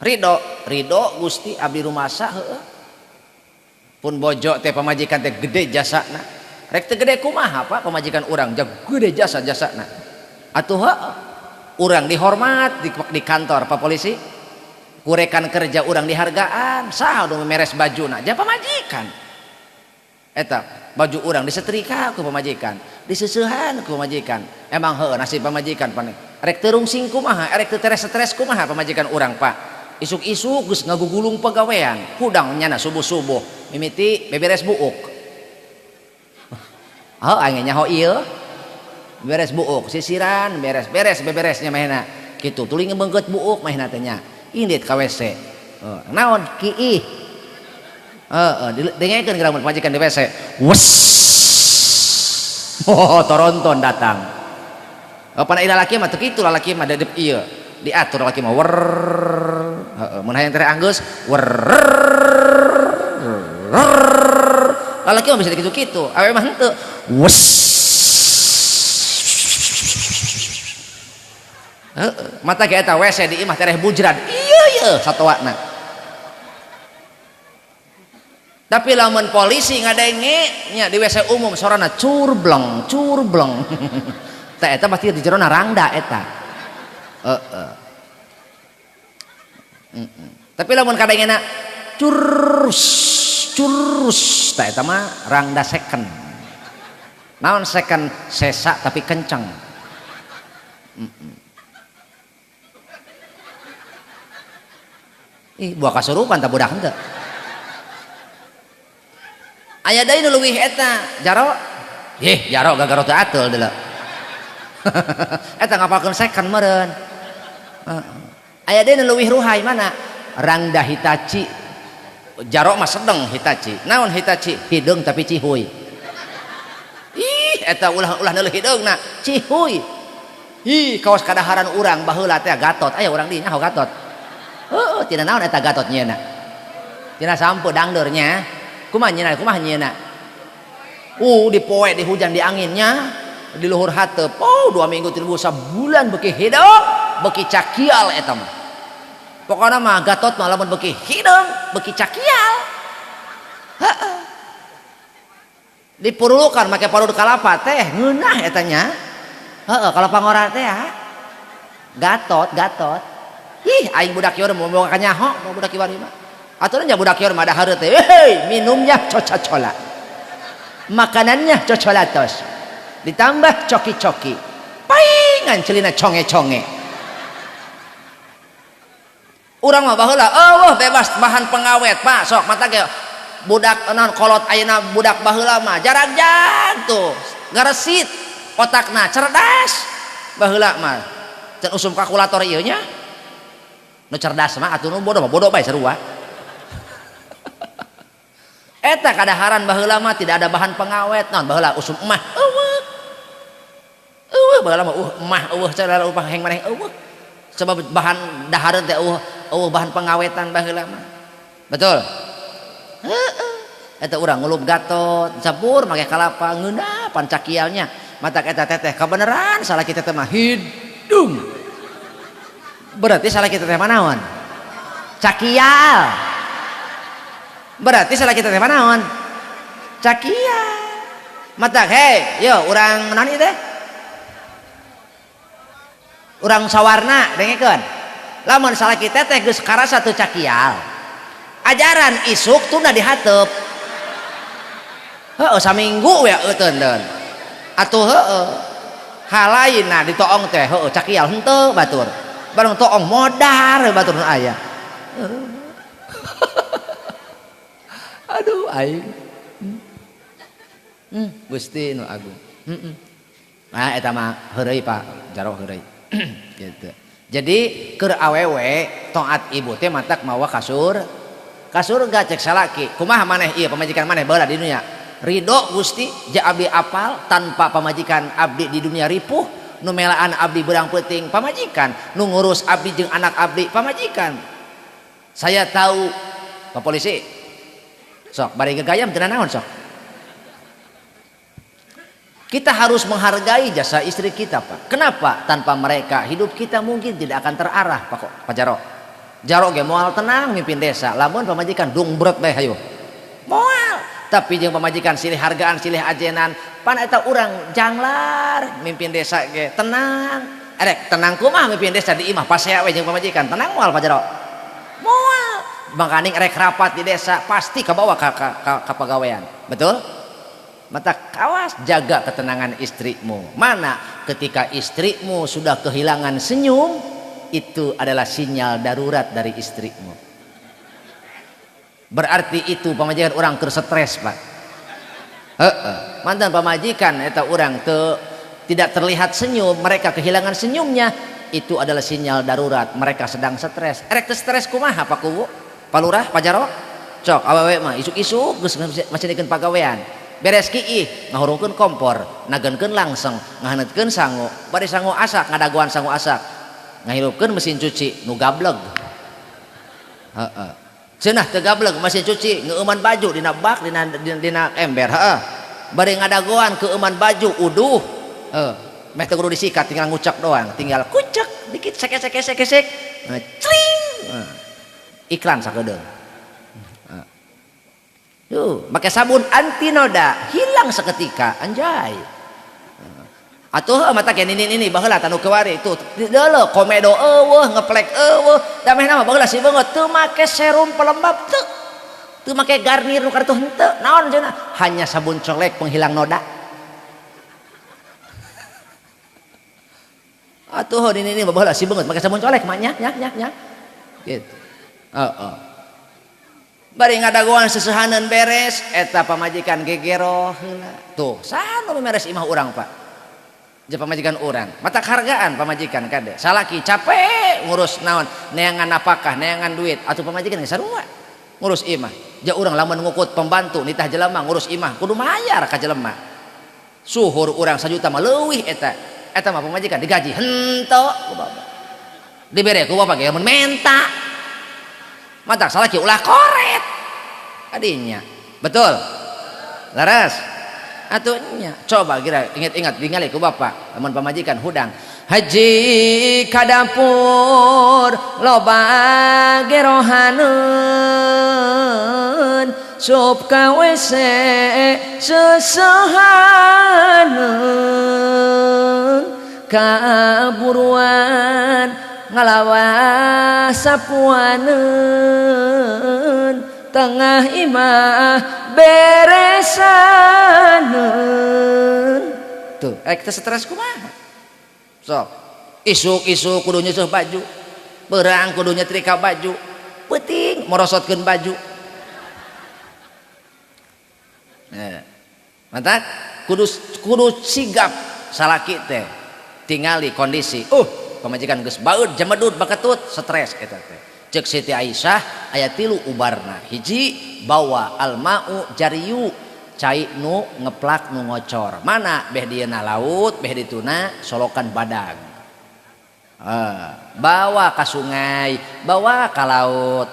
Ridho, ridho Gusti abdi rumasa heueuh. Pun bojo teh pamajikan teh gede jasana. Rek teu gede kumaha Pak pamajikan urang jag gede jasa-jasana. Atuh heueuh. Urang dihormat di kantor Pak polisi. Kurekan kerja urang dihargaan, saha nu meres bajuna? Ja pamajikan. Eta baju urang disetrika ku pamajikan, diseusehan ku pamajikan. Emang heueuh nasib pamajikan pane. Rek teu rungsing kumaha, rek teu stres kumaha pamajikan urang Pak. Isuk-isuk geus ngagugulung pagawean, hudang nyana subuh-subuh, mimiti beberes buuk. Heuh aing nyaho ieu. Beres buuk, sisiran, beres-beres beberesnya mahena. Kitu tuluy ngebeungkeut buuk mahena teh nya. Indit ka WC. Naon kiih. Heeh, dengekeun geura pamajikan di WC. Wes. Oh, toronton datang. Oh, pana lalaki mah teu kitu, lalaki mah dedep ieu. Diatur lalaki mah wer. Heeh, mun hayang tere anggeus wer. Lalaki mah bisa kitu-kitu, awewe mah henteu. Wes. Heeh, mata ge eta WC di imah tereh bujrad. Ieu ieu satoana. Tapi lamun polisi ngadenge nya di WC umum sorana curbleng, curbleng. Teh eta pasti di jerona rangda eta. Heeh. Tapi lamun kadengena curus, curus teh eta mah rangda second. Naon second? Sesa tapi kenceng. Ih, buah kasurupan tak budak henteu. Aya deui nu leuwih eta, jaro. Ih, jaro gagaro teu ateul deuleu. Eta ngapalkeun second meureun. Heeh. Aya deui nu leuwih ruhai mana? Rangda Hitachi. Jaro mah sedeng Hitachi. Naon Hitachi? Hideung tapi cihuy. Ih, eta ulah-ulah neuleuh hideungna, cihuy. Ih, kawas kadaharan urang baheula teh Gatot. Aya urang di nyaho Gatot. Heeh, tina naon eta Gatot nyeuna? Tina sampo dangdeur nya. Kumaha nyeuna? Kumaha nyeuna? Dipoe, di hujan, di anginnya, di luhur hateup. Oh, 2 minggu 3 sabulan beuki hideung, beuki cakial eta mah. Pokona mah Gatot mah lamun beuki hideung, beuki cakial. Heeh. Dipurulukan make parut kalapa teh ngeunah eta nya. Heeh, kalapa ngora teh ya. Gatot, Gatot. Ih, aing budak ieu mau boga kanyaho, mau budak ieu mah. Aturan nya budak ieu mah dahar teh. Hei, minumnya Coca-Cola. Makanannya cocolatos. Ditambah coki-coki. Paingan celina conge-conge. Urang mah baheula eueuh bebas bahan pengawet, Pak. Sok mata ge budak naon kolot ayeuna budak baheula mah jarang-jarang tuh. Garesit otakna cerdas baheula mah. Can usum kalkulator ieu nya. Nu cerdas mah atuh nu bodoh mah bodoh bae sarua. Eta kadaharan baheula mah tidak ada bahan pengawet naon baheula usum emah eueuh. Eueuh baheula mah emah eueuh cara upah heng maneh eueuh. Sebab bahan dahareun teh eueuh eueuh bahan pengawetan baheula mah. Betul? Heeh. Eta urang ngulup Gatot, campur make kalapa ngeunah pancakialnya. Matak eta teteh kabeneran salah kita teh mah hidung. Berarti salah kita teh manaon? Cakial. Berarti salah kita teh manaon? Cakial. Matak hei, yo urang naon ieu teh? Urang sawarna dengekeun. Lamun salah kita teh geus karasa teu cakial. Ajaran isuk tunda dihateup. Heeh, saminggu we euteun deun. Atuh heueuh. Halainna ditoong teh heueuh cakial henteu batur. Bareng toong modar batur nu aya. Aduh aing. Gusti nu agung. Heeh. Nah eta mah heureuy Pak, jaro heureuy. Gitu. Jadi keur awewe taat ibu teh matak mawa kasur. Kasurga cek salaki. Kumaha maneh ieu pamajikan maneh baheula di dunia? Ridho Gusti ja abdi apal tanpa pamajikan abdi di dunia ripuh, Nu melaan abdi beurang peuting pamajikan, nu ngurus abdi jeung anak abdi pamajikan. Saya tahu Pak polisi. Sok bari gegayam teu naon sok. Kita harus menghargai jasa istri kita, Pak. Kenapa? Tanpa mereka hidup kita mungkin tidak akan terarah, Pak. Pak Jaro. Jaro ge moal tenang mimpin desa. Lamun pamajikan dungbrek bae hayu. Moal. Tapi jeung pamajikan silih hargaan, silih ajenan, pan eta urang janglar mimpin desa ge tenang. Erek tenang kumaha mimpin desa di imah pasea we jeung pamajikan. Tenang moal Pak Jaro. Moal. Mangkaning erek rapat di desa pasti kabawa ka pagawean. Betul? Mata kawas jaga ketenangan istrimu. Mana ketika istrimu sudah kehilangan senyum, itu adalah sinyal darurat dari istrimu. Berarti itu pamajikan orang keur stres, Pak. Heeh. Mantan pamajikan eta urang teu tidak terlihat senyum, mereka kehilangan senyumnya, itu adalah sinyal darurat, mereka sedang stres. Erek teu stres kumaha Pak Kuwu? Pak Lurah, Pak Jaro? Cok awewe mah isuk-isuk geus masih pagawean. Beres kiih ngahurungkeun kompor, nagenkeun langseng, ngahaneutkeun sangu, bari sangu asak ngadagoan sangu asak, ngahirupkeun mesin cuci nu gableg. Heeh. Cenah teu gableg mesin cuci ngeueuman baju dina bak dina ember, heeh. Bari ngadagoan keueuman baju uduh. Heeh. Meh teu kudu disikat tinggal ngucek doang, tinggal kucek dikit sek sek sek sek. Cling. Iklan sakedeung. Tuh, pakai sabun anti noda, hilang seketika, anjay. Atuh mata kayak ini baheula tanu kewari tuh deuleu komedo eueuh ngeplek eueuh da meh nama baheula si beungeut teu make serum pelembab teu. Teu make Garnier nu kartu henteu, naon cenah? Hanya sabun colek penghilang noda. Atuh ini baheula si beungeut make sabun colek mah nya nya nya nya. Gitu. Heeh. Bari ngadagoan sesehaneun beres eta pamajikan gegero heula. Tuh, saha nu meres imah urang, Pak? Jeung pamajikan urang. Mata hargaan pamajikan kade. Salaki capek ngurus naon, neangan napakah, neangan duit, atuh pamajikan geus sarua ngurus imah. Ja urang lamun ngukut pembantu nitah jelema ngurus imah kudu mayar ka jelema. Suhur urang sajuta mah leuwih eta. Eta mah pamajikan digaji henteu ku bapak. Dibere ku bapak ge mun menta. Mata salaki ulah koret adinya, betul laras atuh nya. Coba kira ingat-ingat ningali ku bapak lamun pamajikan hudang haji ka dapur loba gerohaneun sup ka WC sesehaneun kaburuan ngalawas sapuaneun tengah imah beresaneun. Tuh, kita stres kumaha? Sok, isuk-isuk kudu nyeusuh baju, beurang kudu nyetrika baju, peuting morosotkeun baju. Nah, mantap kudu sigap salaki teh tingali kondisi. Pamajikan geus baeud jemedut baketut stres eta teh. Ceuk Siti Aisyah aya 3 ubarna. Hiji bawa almau jariyu, cai nu ngeplak nu ngocor. Mana beh dieuna laut, beh dituna solokan badag. Bawa ka sungai, bawa ka laut.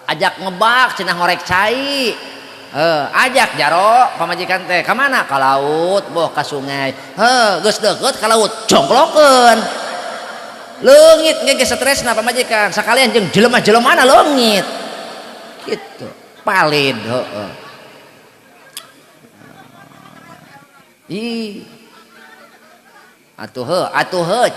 Ajak ngebak cenah ngorek cai. Ajak jaro pamajikan teh ka mana? Ka laut, boh ka sungai. Heuh, geus deukeut ka laut, jongklokeun. Leungit ge stresna pamajikan sakalian jeung jelema-jelemana leungit gitu palid heeh. Ih atuh heuh atuh heuh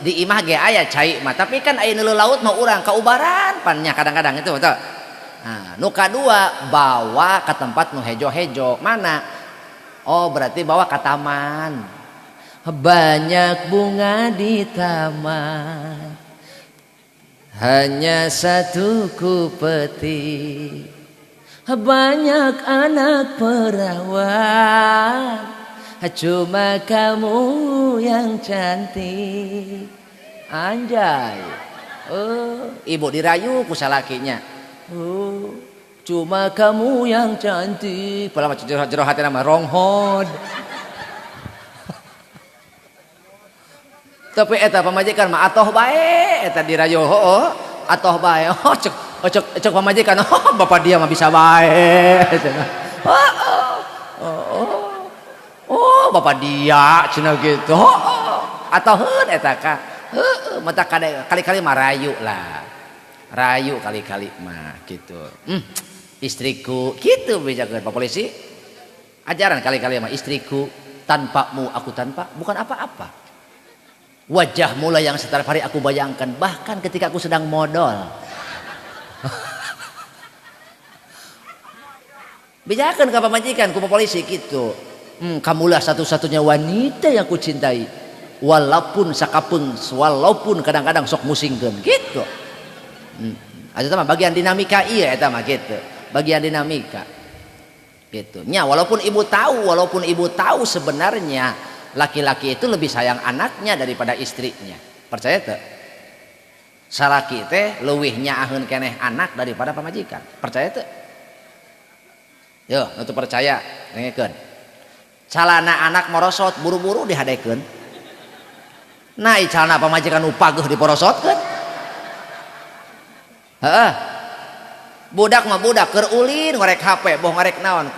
di imah ge aya cai mah tapi kan aya nu laut mah urang kaubaran pannya kadang-kadang itu betul. Nah, nu kadua bawa ke tempat nu hejo-hejo mana? Oh berarti bawa ke taman. Banyak bunga di taman, hanya satu ku petik. Banyak anak perawan, cuma kamu yang cantik. Anjay. Oh, ibu dirayu ku salakinya. Oh, cuma kamu yang cantik. Padahal mah jero hati nama ronghod. Tapi eta pamajikan mah atoh bae eta dirayu heuh atoh bae. Oh cek cek cek pamajikan, oh bapak dia mah bisa bae. Oh, oh, oh, oh bapak dia cenah gitu. Oh, atoheun eta ka. Heueuh mata kali-kali mah rayu lah. Rayu kali-kali mah gitu. Istriku gitu bejakeun Pak Polisi. Ajaran kali-kali mah istriku, tanpamu aku tanpa bukan apa-apa. Wajahmu lah yang setiap hari aku bayangkan, bahkan ketika aku sedang modal. Bejakeun ka pamajikan ku Pak Polisi gitu. Kamulah satu-satunya wanita yang ku cintai. Walaupun sakapeung, walaupun kadang-kadang sok musingkeun gitu. Eta mah bagian dinamika ieu eta mah gitu. Bagian dinamika. Gitu. Nya walaupun ibu tahu sebenarnya laki-laki itu lebih sayang anaknya daripada istrinya. Percaya teu? Salaki teh leuwih nyaaheun keneh anak daripada pamajikan. Percaya teu? Yo, nu teu percaya dengekeun. Calana anak morosot buru-buru dihadekeun. Nah, calana pamajikan nu pageuh diporosotkeun. Heeh. Budak mah budak keur ulin ngorek HP boh ngorek naon.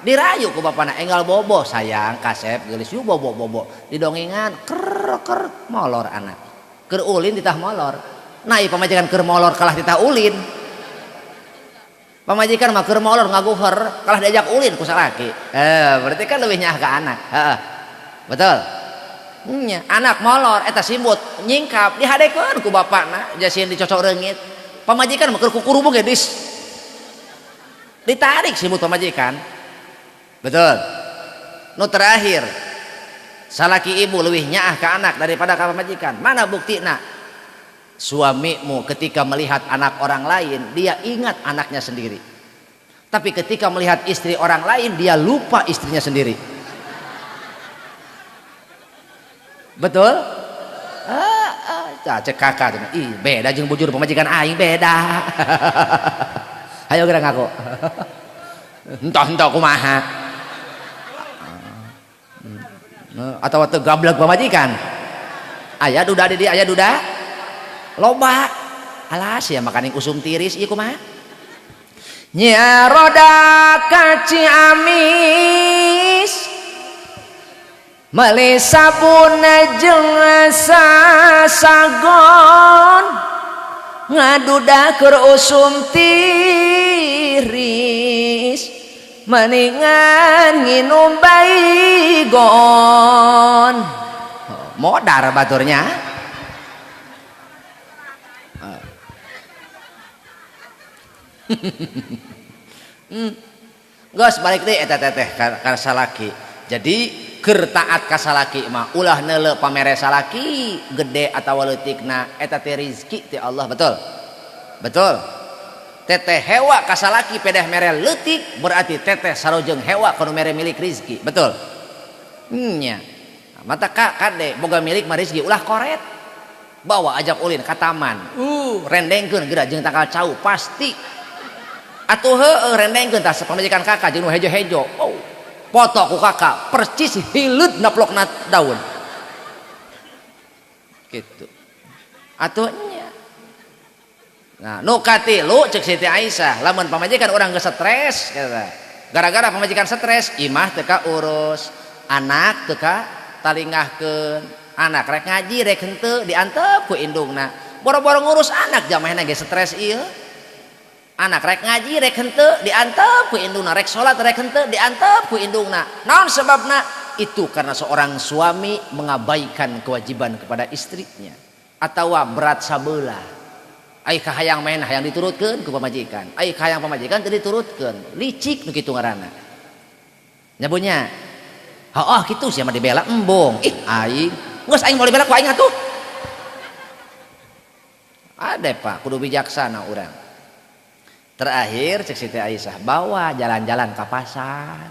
Dirayu ku bapana enggal bobo sayang kasep geulis yuk bobo-bobo didongengan ker ker molor anak. Keur ulin ditah molor. Nah, ieu pamajikan keur molor kalah ditah ulin. Pamajikan mah keur molor ngaguher kalah diajak ulin ku salaki. Berarti kan leuwih nyaah ka anak. Heeh. Betul. Nya, anak molor eta simbut nyingkap dihadekeun ku bapana jasieun dicocok reungit. Pamajikan mah keur kukurubung ge dis. Ditarik simbut pamajikan. Betul. Nu terakhir, salaki ibu leuwih nyaah ka anak daripada ka pamajikan. Mana buktina? Suamimu ketika melihat anak orang lain, dia ingat anaknya sendiri. Tapi ketika melihat istri orang lain, dia lupa istrinya sendiri. Betul? Cek kakak, ih beda jeung bujur pamajikan aing beda. Ayo geura ngaku. Entah-entah kumaha. Atau teu gablek pamajikan. Aya duda di dieu, aya duda. Loba. Alas ya makaning usum tiris ieu kumaha? Nya roda ka Ciamis meuli sabun jeung sasagon ngaduda keur usum tiris mendingan nginum baygon. Modar baturnya. Geus balik deui eta teteh ka salaki. Jadi keur taat ka salaki mah ulah neuleu pamere salaki gede atawa leutikna eta teh rezeki ti Allah. Betul? Betul. Teteh hewa ka salaki pedeh mere leutik berarti teteh sarojeng hewa kanu mere milik rezeki. Betul? Nya. Mata ka kade boga milik mah rezeki ulah koret. Bawa ajak ulin ka taman. Rendengkeun geura jeung tangkal cau pasti. Atuh heueuh rendengkeun tah pamajikan kakak jeung nu hejo-hejo. Oh, foto ku kakak percis hileud naplokna daun. Gitu. Atuh nya. Nah, nu katilu cek Siti Aisyah, lamun pamajikan urang geus stres kata. Gara-gara pamajikan stres, imah teu ka urus, anak teu ka talingahkeun, anak rek ngaji rek henteu diantep ku indungna. Boro-boro ngurus anak jamahna ge stres ieu. Anak rek ngaji rek henteu diantep ku indungna, rek salat rek henteu diantep ku indungna. Naon sebabna? Itu karena seorang suami mengabaikan kewajiban kepada istrinya atawa berat sabelah. Ai kahayang main hayang diturutkeun ku pamajikan, ai kahayang pamajikan teu diturutkeun, licik nu kitu ngaranna. Nyabunya heuh kitu sia mah dibela embung. Ih aing geus aing moal dibela ku aing atuh. Ade Pak kudu bijaksana urang. Terakhir cek Siti Aisyah, bawa jalan-jalan ke pasar.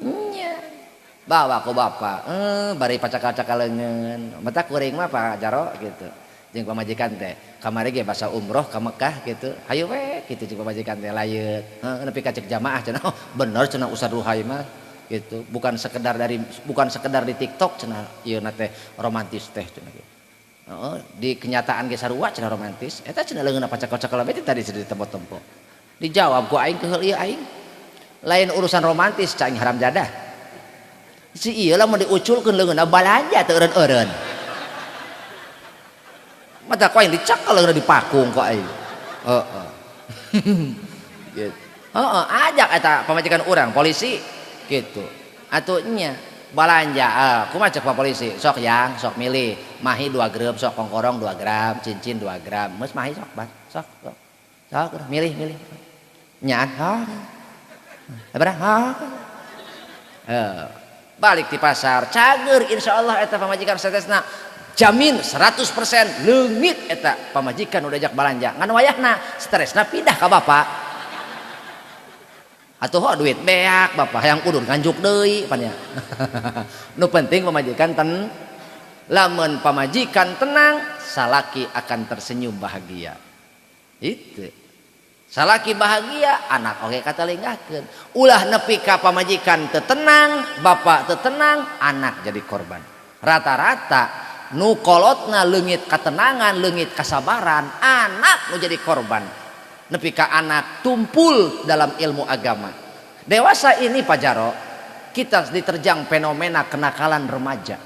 Nya. Bawa ku bapak, bari pacakal-cakal leungeun. Mata kuring mah Pak Jaro gitu. Jeung pamajikan teh, kamari ge basa umroh ka Mekah gitu. Hayu we kitu jeung pamajikan teh layeut. Heeh nepi ka cek jamaah cenah. Oh, bener cenah Ustaz Ruhai mah Gitu, bukan sekedar di TikTok cenah ieu na teh romantis teh cenah gitu. Heeh, di kenyataan ge sarua cenah romantis. Eta cenah leungeunna pacakel-cakel bae tadi cenah ditempo-tempo. Dijawab ku aing keheul ieu aing. Lain urusan romantis cai haram jadah. Si ieu lamun diuculkeun leungeunna balanja teu eureun-eureun. Mata ku aing dicekel leungeunna dipakung ku aing. Heeh. Gitu. Heeh, ajak eta pamajikan urang polisi gitu. Atuh nya balanja, kumaha cek Pak polisi? Sok yang, sok milih. Mahi 2 gram, sok kongkorong 2 gram, cincin 2 gram. Geus mahi sok, Bang. Sok, sok. Sok milih, milih. Nyaan, ha. Sabaraha? Ha. Balik di pasar, cager insyaallah eta pamajikan satesna. Jamin 100% leungit eta pamajikan udah ajak balanja. Ngan wayahna stresna pindah ka bapak. Atuh ho duit beak bapak hayang udur nganjuk deui pan nya. Nu penting pamajikan lamun pamajikan tenang, salaki akan tersenyum bahagia. Itu. Salaki bahagia, anak oge katalingahkeun. Ulah nepi ka pamajikan teu tenang, bapak teu tenang, anak jadi korban. Rata-rata nu kolotna leungit katenangan, leungit kasabaran, anak nu jadi korban. Nepi ka anak tumpul dalam ilmu agama. Dewasa ini Pak Jaro, kita diterjang fenomena kenakalan remaja.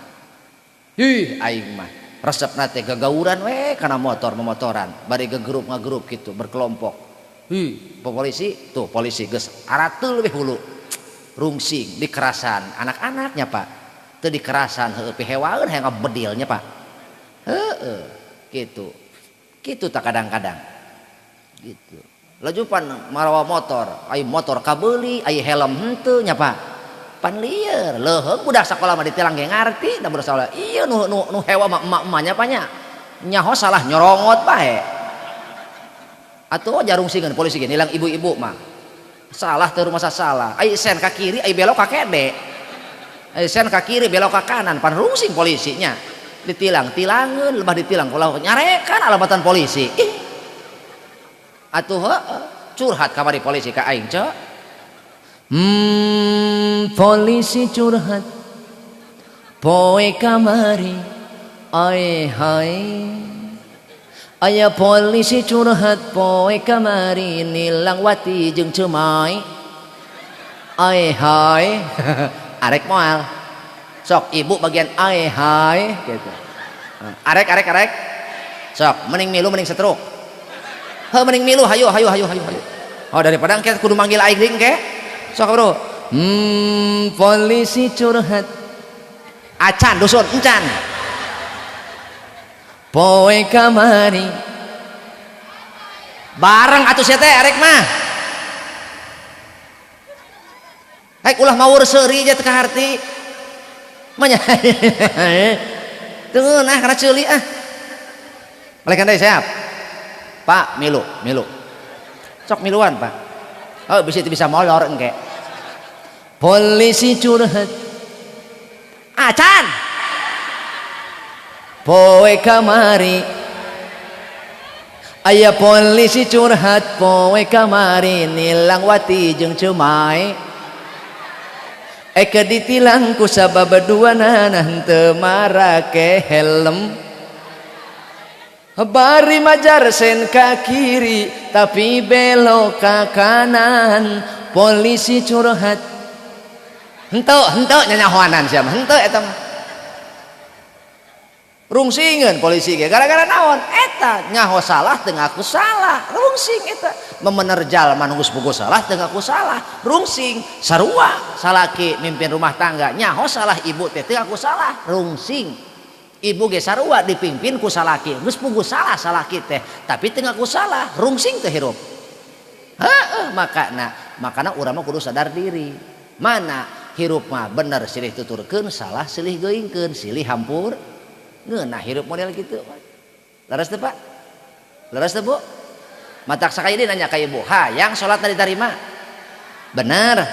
Ih, aing mah resepna teh gagauran we kana motor memotoran, bari gegrup ngagrup gitu, berkelompok. Ih, polisi tuh polisi geus arateul we hulu. Rungsing dikerasan anak-anaknya Pak. Teu dikerasan heueuh pihewaeun hayang ngabedilnya Pak. Heeh, gitu. Kitu tak kadang-kadang. Gitu. Laju pan marawa motor, ai motor kabeuli, ai helm henteu nya Pak. Pan lieur, leuheung budak sakola mah ditilang ge ngarti da budak sakola. Ieu nu nu nu hewa mah emak-emaknya Pak nya. Nyaho salah nyorongot bae. Atuh jarungsingeun polisi ge nilang ibu-ibu mah. Salah teu rumasa salah. Ai sen ka kiri, ai belok ka kede. Ai sen ka kiri belok ka kanan, pan rungsing polisinya. Ditilang, tilangeun lebah ditilang kalau nyarekan alamatan polisi. Ih. Atuh heueuh, curhat kamari polisi ka aing, Cok. Polisi curhat poe kamari, ai hai. Aya polisi curhat poe kamari nilang wati jeung cemai. Ai hai. Arek moal. Sok ibu bagian ai hai gitu. Arek arek arek. Sok mending milu mending setruk. Heuh mending milu hayu hayu hayu hayu hayu. Oh daripada engke kudu manggil aing deui engke. Sok bro. Polisi curhat acan dusun encan. Poe kamari bareng atuh sia teh arek mah. Hek ulah mawur seuri je teu kaharti. Manya. Teu ngeunah kana ceuli ah. Balikan deui siap. Pak milu, milu. Sok miluan, Pak. Oh bisa itu bisa molor engke. Polisi curhat acan. Poe kamari aya polisi curhat poe kamari nilang wati jeung cemai. Eke ditilang ku sabab duanana henteu marake helm. Bari majar sen ka kiri tapi belok ka kanan. Polisi curhat henteu henteu nyanyahoanan sia mah henteu eta mah. Rungsingeun polisi ge gara-gara naon eta nyaho salah teu ngaku salah rungsing eta memener jalma nu geus bogo salah teu ngaku salah rungsing sarua salaki mimpin rumah tangga nyaho salah ibu teh teu ngaku salah rungsing ibu ge sarua dipimpin ku salaki geus puguh salah salaki teh tapi teu ngaku salah rungsing teh hirup. Heeh makana urang mah kudu sadar diri mana hirup mah bener silih tuturkeun salah silih geuingkeun silih hampur ngeunah hirup model gitu. Leres teu Pak? Leres teu Bu? Matak sakali deui nanya ka ibu, hayang salatna diterima? Bener.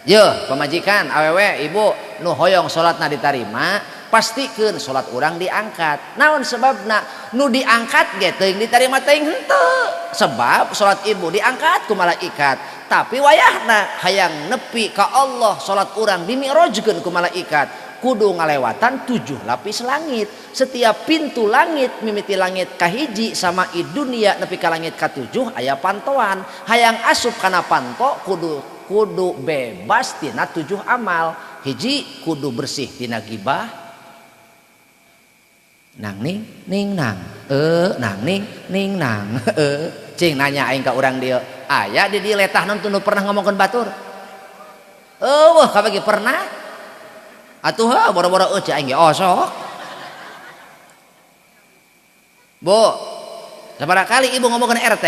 Yeuh pamajikan awewe ibu nu hoyong salatna diterima Pastikeun salat urang diangkat. Naon sebabna? Nu diangkat ge teuing ditarima teuing henteu. Sebab salat ibu diangkat ku malaikat. Tapi wayahna hayang nepi ka Allah salat urang dimi'rajkeun ku malaikat. Kudu ngalewatan 7 lapis langit. Setiap pintu langit mimiti langit kahiji sama i dunia nepi ka langit ka-7 aya pantoan. Hayang asup kana panto kudu bebas tina 7 amal. Hiji kudu bersih tina gibah. Nang ning ning nang nang ning ning nang cing nanya aing ka urang dieu aya di dieu letah non nu pernah ngomongkeun batur eueuh kabeh ge pernah atuh heuh boro-boro eueuh aing ge osok. Bu, sabaraha kali ibu ngomongkeun RT?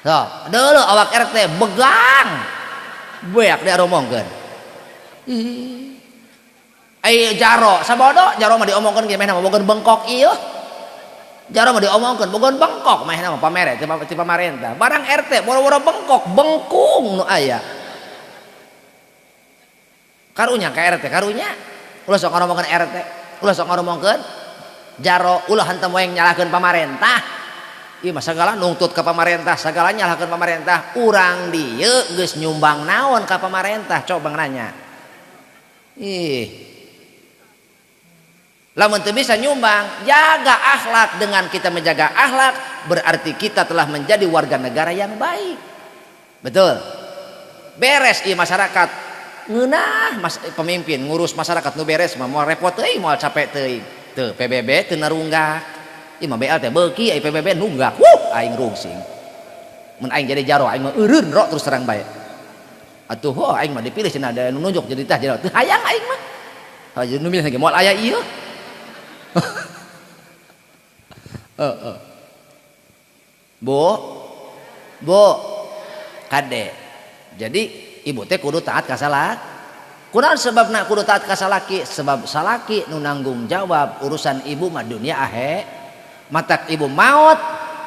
Sok, deuleu awak RT begang beak diaromongkeun. Ih. Ai jaro sabodo jaro mah diomongkeun ge mehna mah bogoan bengkok ieu. Jaro mah diomongkeun bogoan bengkok mehna mah pamere ti pamarentah. Barang RT boro-boro bengkok bengkung nu aya. Karunya ka RT karunya. Ulah sok ngomongkeun RT, ulah sok ngomongkeun jaro, ulah hantem wae nyalahkeun pamarentah. Ieu mah sagala nungtut ka pamarentah, sagala nyalahkeun pamarentah. Urang dieu geus nyumbang naon ka pamarentah coba nanya. Ih. Lamun teu bisa nyumbang, jaga akhlak. Dengan kita menjaga akhlak berarti kita telah menjadi warga negara yang baik. Betul. Beres ieu masyarakat. Ngeunah mas, pemimpin ngurus masyarakat nu beres mah moal repot teuing, moal capek teuing. Teu PBB teu narunggak. Ieu mah BLT beuki ai PBB nunggak. Wuh, aing rungsing. Mun aing jadi jaro aing mah eureun ro terus terang bae. Atuh ho aing mah dipilih cenah ada nu nunjuk jadi tah jadi teu hayang aing mah. Hayu nu milih ge moal aya ieu. Bu, bu, kade. Jadi ibu teh kudu taat ka salaki. Kunaon sebabna kudu taat ka salaki? Sebab salaki nu nanggung jawab urusan ibu mah dunia ahe. Matak ibu maot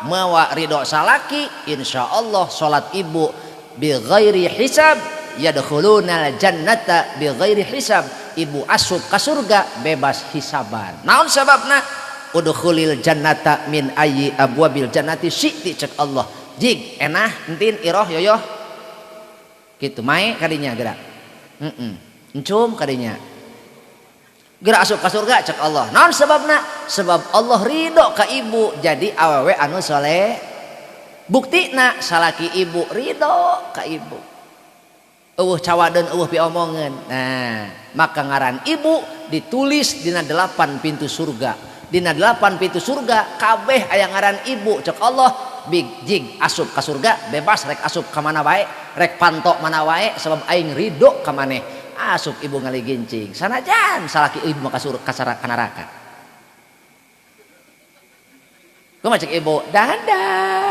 mawa ridho salaki, insyaallah salat ibu bi ghairi hisab yadkhulunal jannata bi ghairi hisab. Ibu asup ka surga bebas hisaban. Naon sababna? Udkhulil jannata min ayyi abwabil jannati syi'ti cek Allah. Jig enah entin iroh yoyoh kitu mae kadinya gerak. Heeh. Encum kadinya. Gerak asup ka surga cek Allah. Naon sababna? Sebab Allah ridho ka ibu jadi awewe anu soleh. Buktina salaki ibu ridho ka ibu. Eueuh cawadeun eueuh piomongeun. Nah, maka ngaran ibu ditulis dina 8 pintu surga. Dina 8 pintu surga kabeh aya ngaran ibu cek Allah big jig asup ka surga bebas rek asup ka mana wae, rek pantok mana wae sebab aing ridho ka maneh. Asup ibu ngaligincing. Sanajan salaki ibu mah ka surga ka neraka. Kumaha cek ibu? Dadah.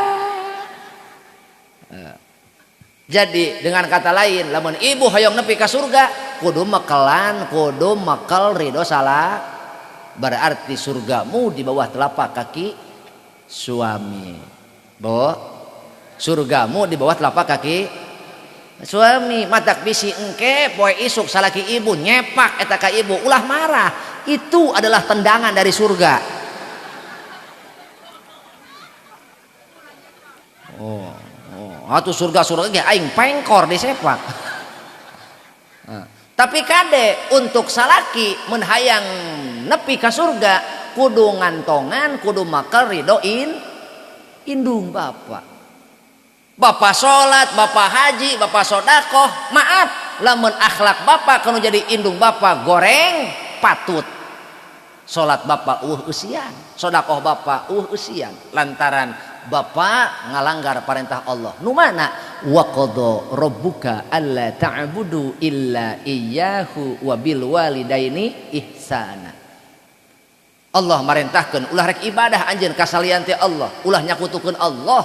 Jadi dengan kata lain lamun ibu hoyong nepi ka surga kudu mekelan, kudu mekel ridho salah. Berarti surgamu di bawah telapak kaki suami. Bo, surgamu di bawah telapak kaki suami. Matak bisi engke poe isuk salaki ibu nyepak eta ka ibu ulah marah. Itu adalah tendangan dari surga. Oh. Atuh surga-surga ge aing pengkor disepak. Nah, tapi kade untuk salaki mun hayang nepi ka surga kudu ngantongan, kudu makel ridhoin indung bapak. Bapak salat, bapak haji, bapak sodakoh, maaf lamun akhlak bapak kanu jadi indung bapak goreng patut. Salat bapak eueuh eusian, sodakoh bapak eueuh eusian lantaran bapak ngalanggar perintah Allah. Nu mana? Wa qada rabbuka alla ta'budu illa iyyahu wa bil walidaini ihsana. Allah marentahkeun ulah rek ibadah anjeun ka salian ti Allah, ulah nyakutukeun Allah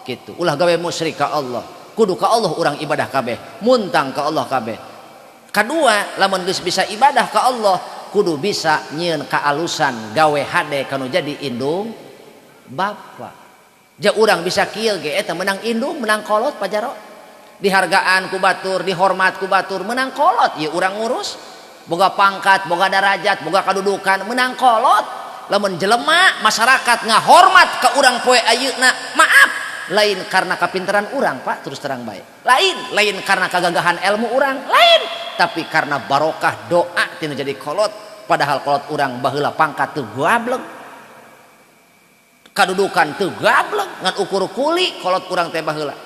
kitu, ulah gawe musyrik ka Allah. Kudu ka Allah urang ibadah kabeh, muntang ka Allah kabeh. Kadua, lamun geus bisa ibadah ka Allah, kudu bisa nyieun kaalusan gawe hade kanu jadi indung bapa. Ja urang bisa kieu ge eta menang indung, menang kolot pajaro. Dihargaan ku batur, dihormat ku batur, menang kolot ieu urang ngurus. Boga pangkat, boga darajat, boga kadudukan, menang kolot. Lamun jelema masyarakat ngahormat ke urang poe ayeuna, maaf, lain karena kapinteran urang, Pak, terus terang baik. Lain karena kagagahan ilmu urang, lain, tapi karena barokah doa tinu jadi kolot. Padahal kolot urang baheula pangkat teu gablek, kadudukan teu gablek, ngan ukur kuli kolot urang teh baheula.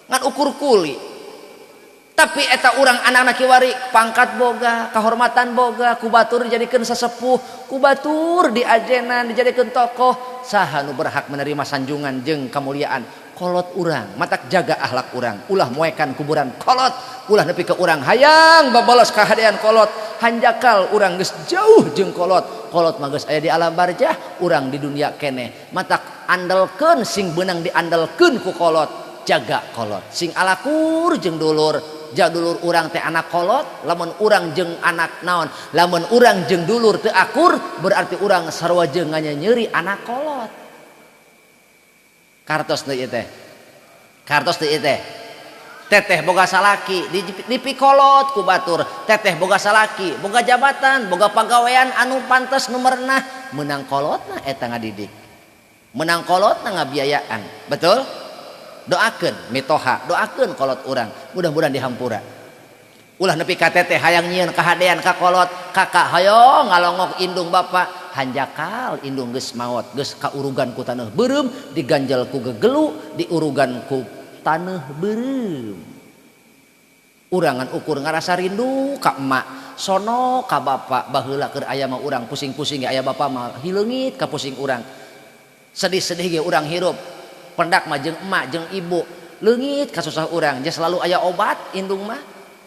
Ngan ukur kuli. Tapi eta urang anak-anak kiwari pangkat boga, kehormatan boga, ku batur dijadikeun sesepuh, ku batur diajenan dijadikeun tokoh, saha nu berhak menerima sanjungan jeung kemuliaan? Kolot urang, matak jaga akhlak urang, ulah moekan kuburan kolot, ulah nepi ka urang hayang babalas kahadean kolot, hanjakal urang geus jauh jeung kolot, kolot mah geus aya di alam barzah, urang di dunia keneh, matak andelkeun sing beunang diandelkeun ku kolot, jaga kolot, sing alakur jeung dulur. Ja dulur urang teh anak kolot, lamun urang jeung anak naon, lamun urang jeung dulur teu akur, berarti urang sarua jeung nganyeri anak kolot. Kartos teu ieu teh, kartos teu ieu teh. Teteh boga salaki dipikolot ku batur, teteh boga salaki, boga jabatan, boga pagawean anu pantes nu merenah, menang kolotna eta ngadidik, menang kolotna ngabiayaan, betul? Doakeun mitoha, doakeun kolot urang, mudah-mudahan dihampura. Ulah nepi ka teteh hayang nyieun kahadean ka kolot, kakak hoyong ngalongok indung bapak, hanjakal indung geus maot, geus kaurugan ku taneuh beureum, diganjel ku gegelu, diurugan ku taneuh beureum. Urangan ukur ngarasa rindu ka emak, sono ka bapak, baheula keur aya mah urang pusing-pusing ge aya bapak mah hileungit ka pusing urang. Sedih-sedih ge urang hirup. Pendak mah jeung emak jeung ibu leungit kasusah urang, jeung selalu aya obat indung mah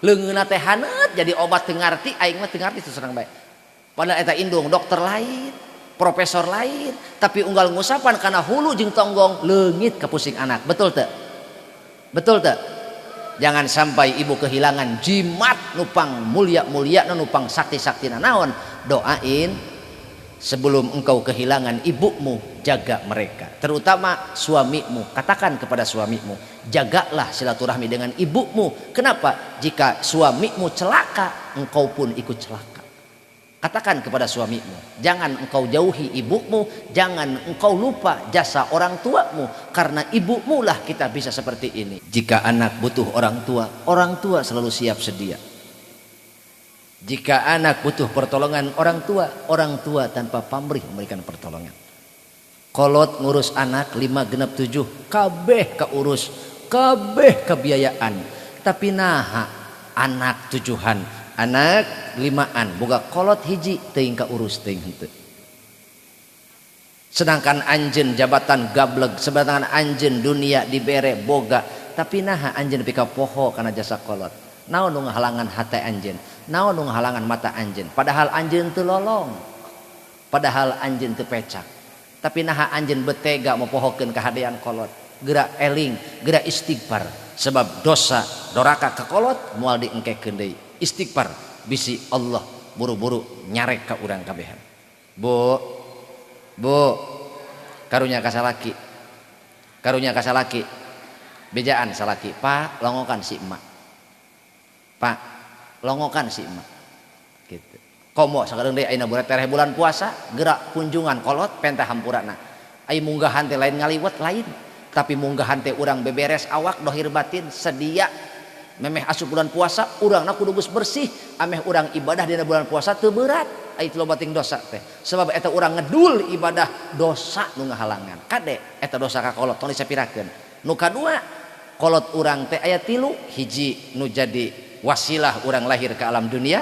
leungeunna teh haneut jadi obat teu ngarti, aing mah teu ngarti terus terang bae. Padahal eta indung dokter lain, profesor lain, tapi unggal ngusapan kana hulu jeung tonggong leungit ka pusing anak, betul teu? Betul teu? Jangan sampai ibu kehilangan jimat nupang mulia-mulia nupang sakti-saktina naon, doain sebelum engkau kehilangan ibumu, jaga mereka, terutama suamimu. Katakan kepada suamimu, jagalah silaturahmi dengan ibumu. Kenapa? Jika suamimu celaka, engkau pun ikut celaka. Katakan kepada suamimu, jangan engkau jauhi ibumu, jangan engkau lupa jasa orang tuamu, karena ibumu lah kita bisa seperti ini. Jika anak butuh orang tua selalu siap sedia. Jika anak butuh pertolongan orang tua tanpa pamrih memberikan pertolongan. Kolot ngurus anak 5 genep 7, kabeh keurus, kabeh kebiayaan. Tapi naha anak 7-an, anak 5-an, boga kolot hiji teuing kaurus teuing henteu. Sedangkan anjeun jabatan gableg, sedangkan anjeun dunia dibere boga, tapi naha anjeun pika poho kana jasa kolot. Naon nu ngahalangan hate anjeun, naon nu ngahalangan mata anjeun, padahal anjeun teu lolong, padahal anjeun teu pecak, tapi naha anjeun betega mopohokeun kahadean kolot. Geura eling, geura istighfar, sebab dosa doraka ka kolot moal diengkekeun deui. Istighfar bisi Allah buru-buru nyarek ka urang kabehan. Bu, bu, karunya ka salaki, karunya ka salaki, bejaan salaki, Pak, longokan si emak. Pak, longokan si emak. Gitu. Komo sakedeung deui ayeuna bulan tereh bulan puasa, gerak kunjungan kolot pentah hampurana. Ai munggahan teh lain ngaliwet lain, tapi munggahan teh urang beberes awak dohir batin sedia memeh asup bulan puasa urangna kudu geus bersih, ameh urang ibadah dina bulan puasa teu berat. Ai loba ting dosa teh. Sebab eta urang ngedul ibadah dosa nu ngahalangan. Kade eta dosa ka kolot tong disapirakeun. Nu kadua, kolot urang teh aya 3, hiji nu jadi wasilah urang lahir ke alam dunia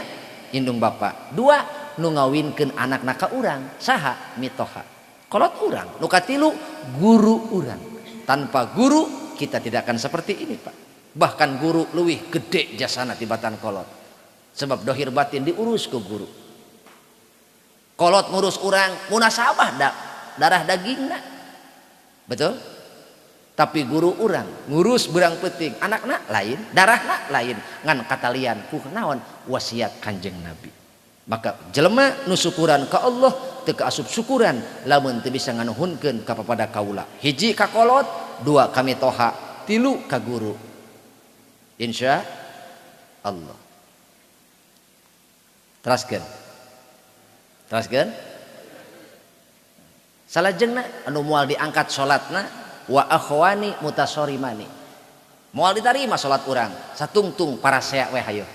indung bapa, 2 nu ngawinkeun anakna ka urang saha mitoha kolot urang, nu katilu guru urang. Tanpa guru kita tidak akan seperti ini, Pak. Bahkan guru leuwih gede jasana tibatan kolot, sebab dohir batin diurus ke guru. Kolot ngurus urang munasabah darah dagingna, betul? Tapi guru urang ngurus berang penting anakna lain, darahna lain, ngan katalian ku naon wasiat Kanjeng Nabi. Maka jelema nu syukuran ka Allah teu kaasup syukuran lamun teu bisa nganuhunkeun ka papada kaula. Hiji ka kolot, 2 ka mitoha, 3 ka guru. Insya Allah. Teraskeun. Teraskeun. Salajengna anu moal diangkat salatna wa akhwani mutasorimani. Moal ditarima salat urang satungtung parasea we hayo.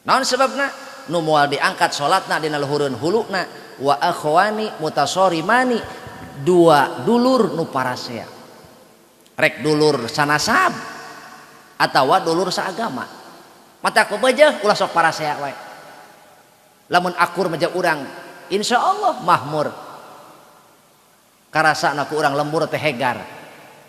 Naon sebabna? Nu moal diangkat salatna dina luhureun huluna wa akhwani mutasorimani, dua dulur nu parasea. Rek dulur sanasab atawa dulur saagama. Mata kubeujeuh ulah sok parasea we. Lamun akur meja urang insyaallah mahmur. Karasana ku urang lembur teh hegar.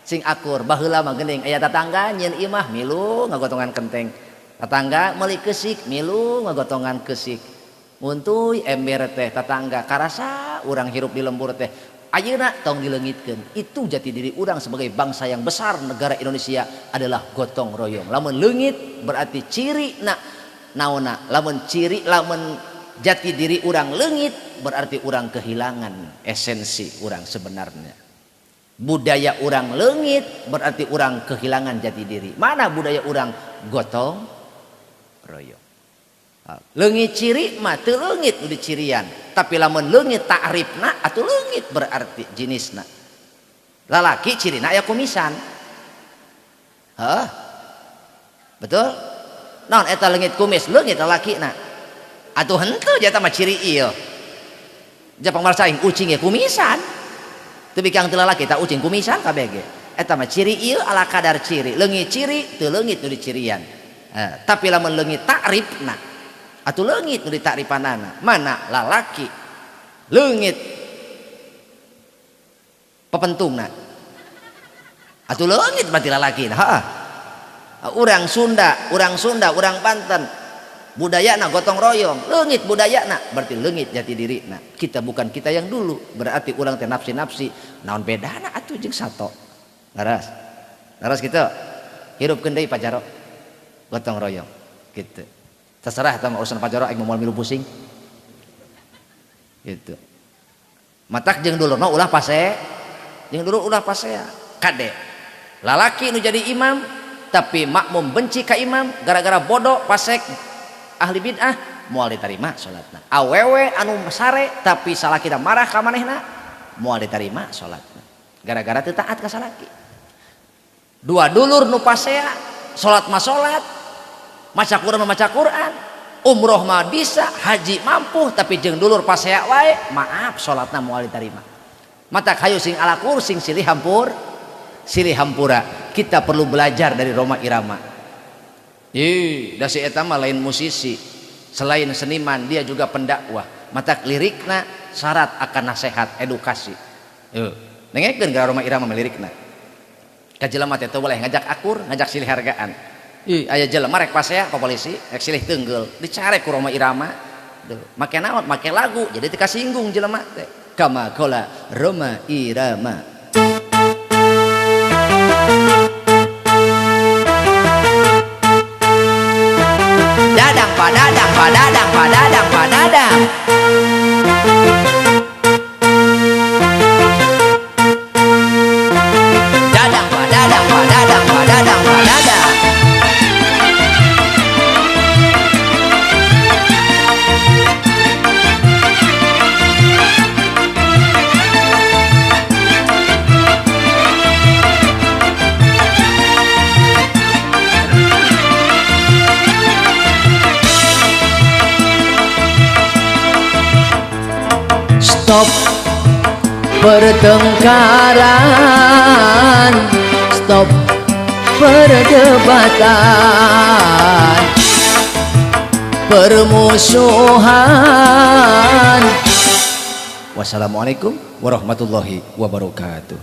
Sing akur baheula mah geuning aya tatangga nyieun imah milu ngagotongan kenteng. Tatangga meuli keusik milu ngagotongan keusik. Muntuy ember teh tatangga karasa urang hirup di lembur teh. Ayeuna tong dileungitkeun. Itu jati diri urang sebagai bangsa yang besar negara Indonesia adalah gotong royong. Lamun leungit berarti ciri na naonna. Lamun ciri lamun jati diri urang leungit berarti urang kehilangan esensi urang sebenarnya. Budaya urang leungit berarti urang kehilangan jati diri. Mana budaya urang? Gotong royong. Leungit ciri mah teu leungit nu dicirian, tapi lamun leungit ta'rifna atuh leungit berarti jenisna. Lalaki cirina aya kumisan. Hah? Betul? Naon eta leungit kumis? Leungit lalakina. Atuh henteu jata mah ciri ieu. Japang marasa aing ucing ge kumisan. Teu bikang teu lalaki ta ucing kumisan kabeh ge. Eta mah ciri ieu ala kadar ciri. Leungit ciri teu leungit nu dicirian. Tapi lamun leungit ta'rifna atuh leungit nu ditakrifanana. Mana lalaki leungit pepentungna. Atuh leungit berarti lalaki. Heeh. Urang Sunda, urang Sunda, urang Banten budayana gotong royong, leungit budayana berarti leungit jati dirina. Kita bukan kita yang dulu, berarti urang teh nafsi-nafsi. Naon bedana atuh jeung sato? Laras. Laras kitu. Hirupkeun deui Pajaro. Gotong royong gitu. Terserah eta mah urusan Pajaro aing moal milu pusing. Gitu. Matak jeung dulurna ulah pase, jeung dulur ulah pasea. Kade. Lalaki nu jadi imam tapi makmum benci ka imam gara-gara bodoh pasek ahli bid'ah moal diterima salatna. Awewe anu sare tapi salakina marah ka manehna moal diterima salatna. Gara-gara teu taat ka salaki. Dua dulur nu pasea salat mah salat, maca Quran mah maca Quran, umroh mah bisa, haji mampu tapi jeung dulur pasea wae, maaf salatna moal diterima. Mata kayu sing alakur sing silih hampur, silih hampura. Kita perlu belajar dari Rhoma Irama. Ih, da si eta mah lain musisi, selain seniman dia juga pendakwah. Mata lirikna syarat akan nasihat, edukasi. Yeuh, dengekeun gara Rhoma Irama lirikna. Ka jelema teh teu boleh ngajak akur, ngajak silih hargaan. Ih, aya jelema rek pasea ka polisi, rek silih teunggel, dicarek ku Rhoma Irama. Duh, make naon? Make lagu, jadi teu kasinggung jelema teh. Kama qala Rhoma Irama. Dadang padadang padadang padadang padadang. Dadang padadang padadang padadang padadang. Stop pertengkaran, stop perdebatan, permusuhan. Wassalamualaikum warahmatullahi wabarakatuh.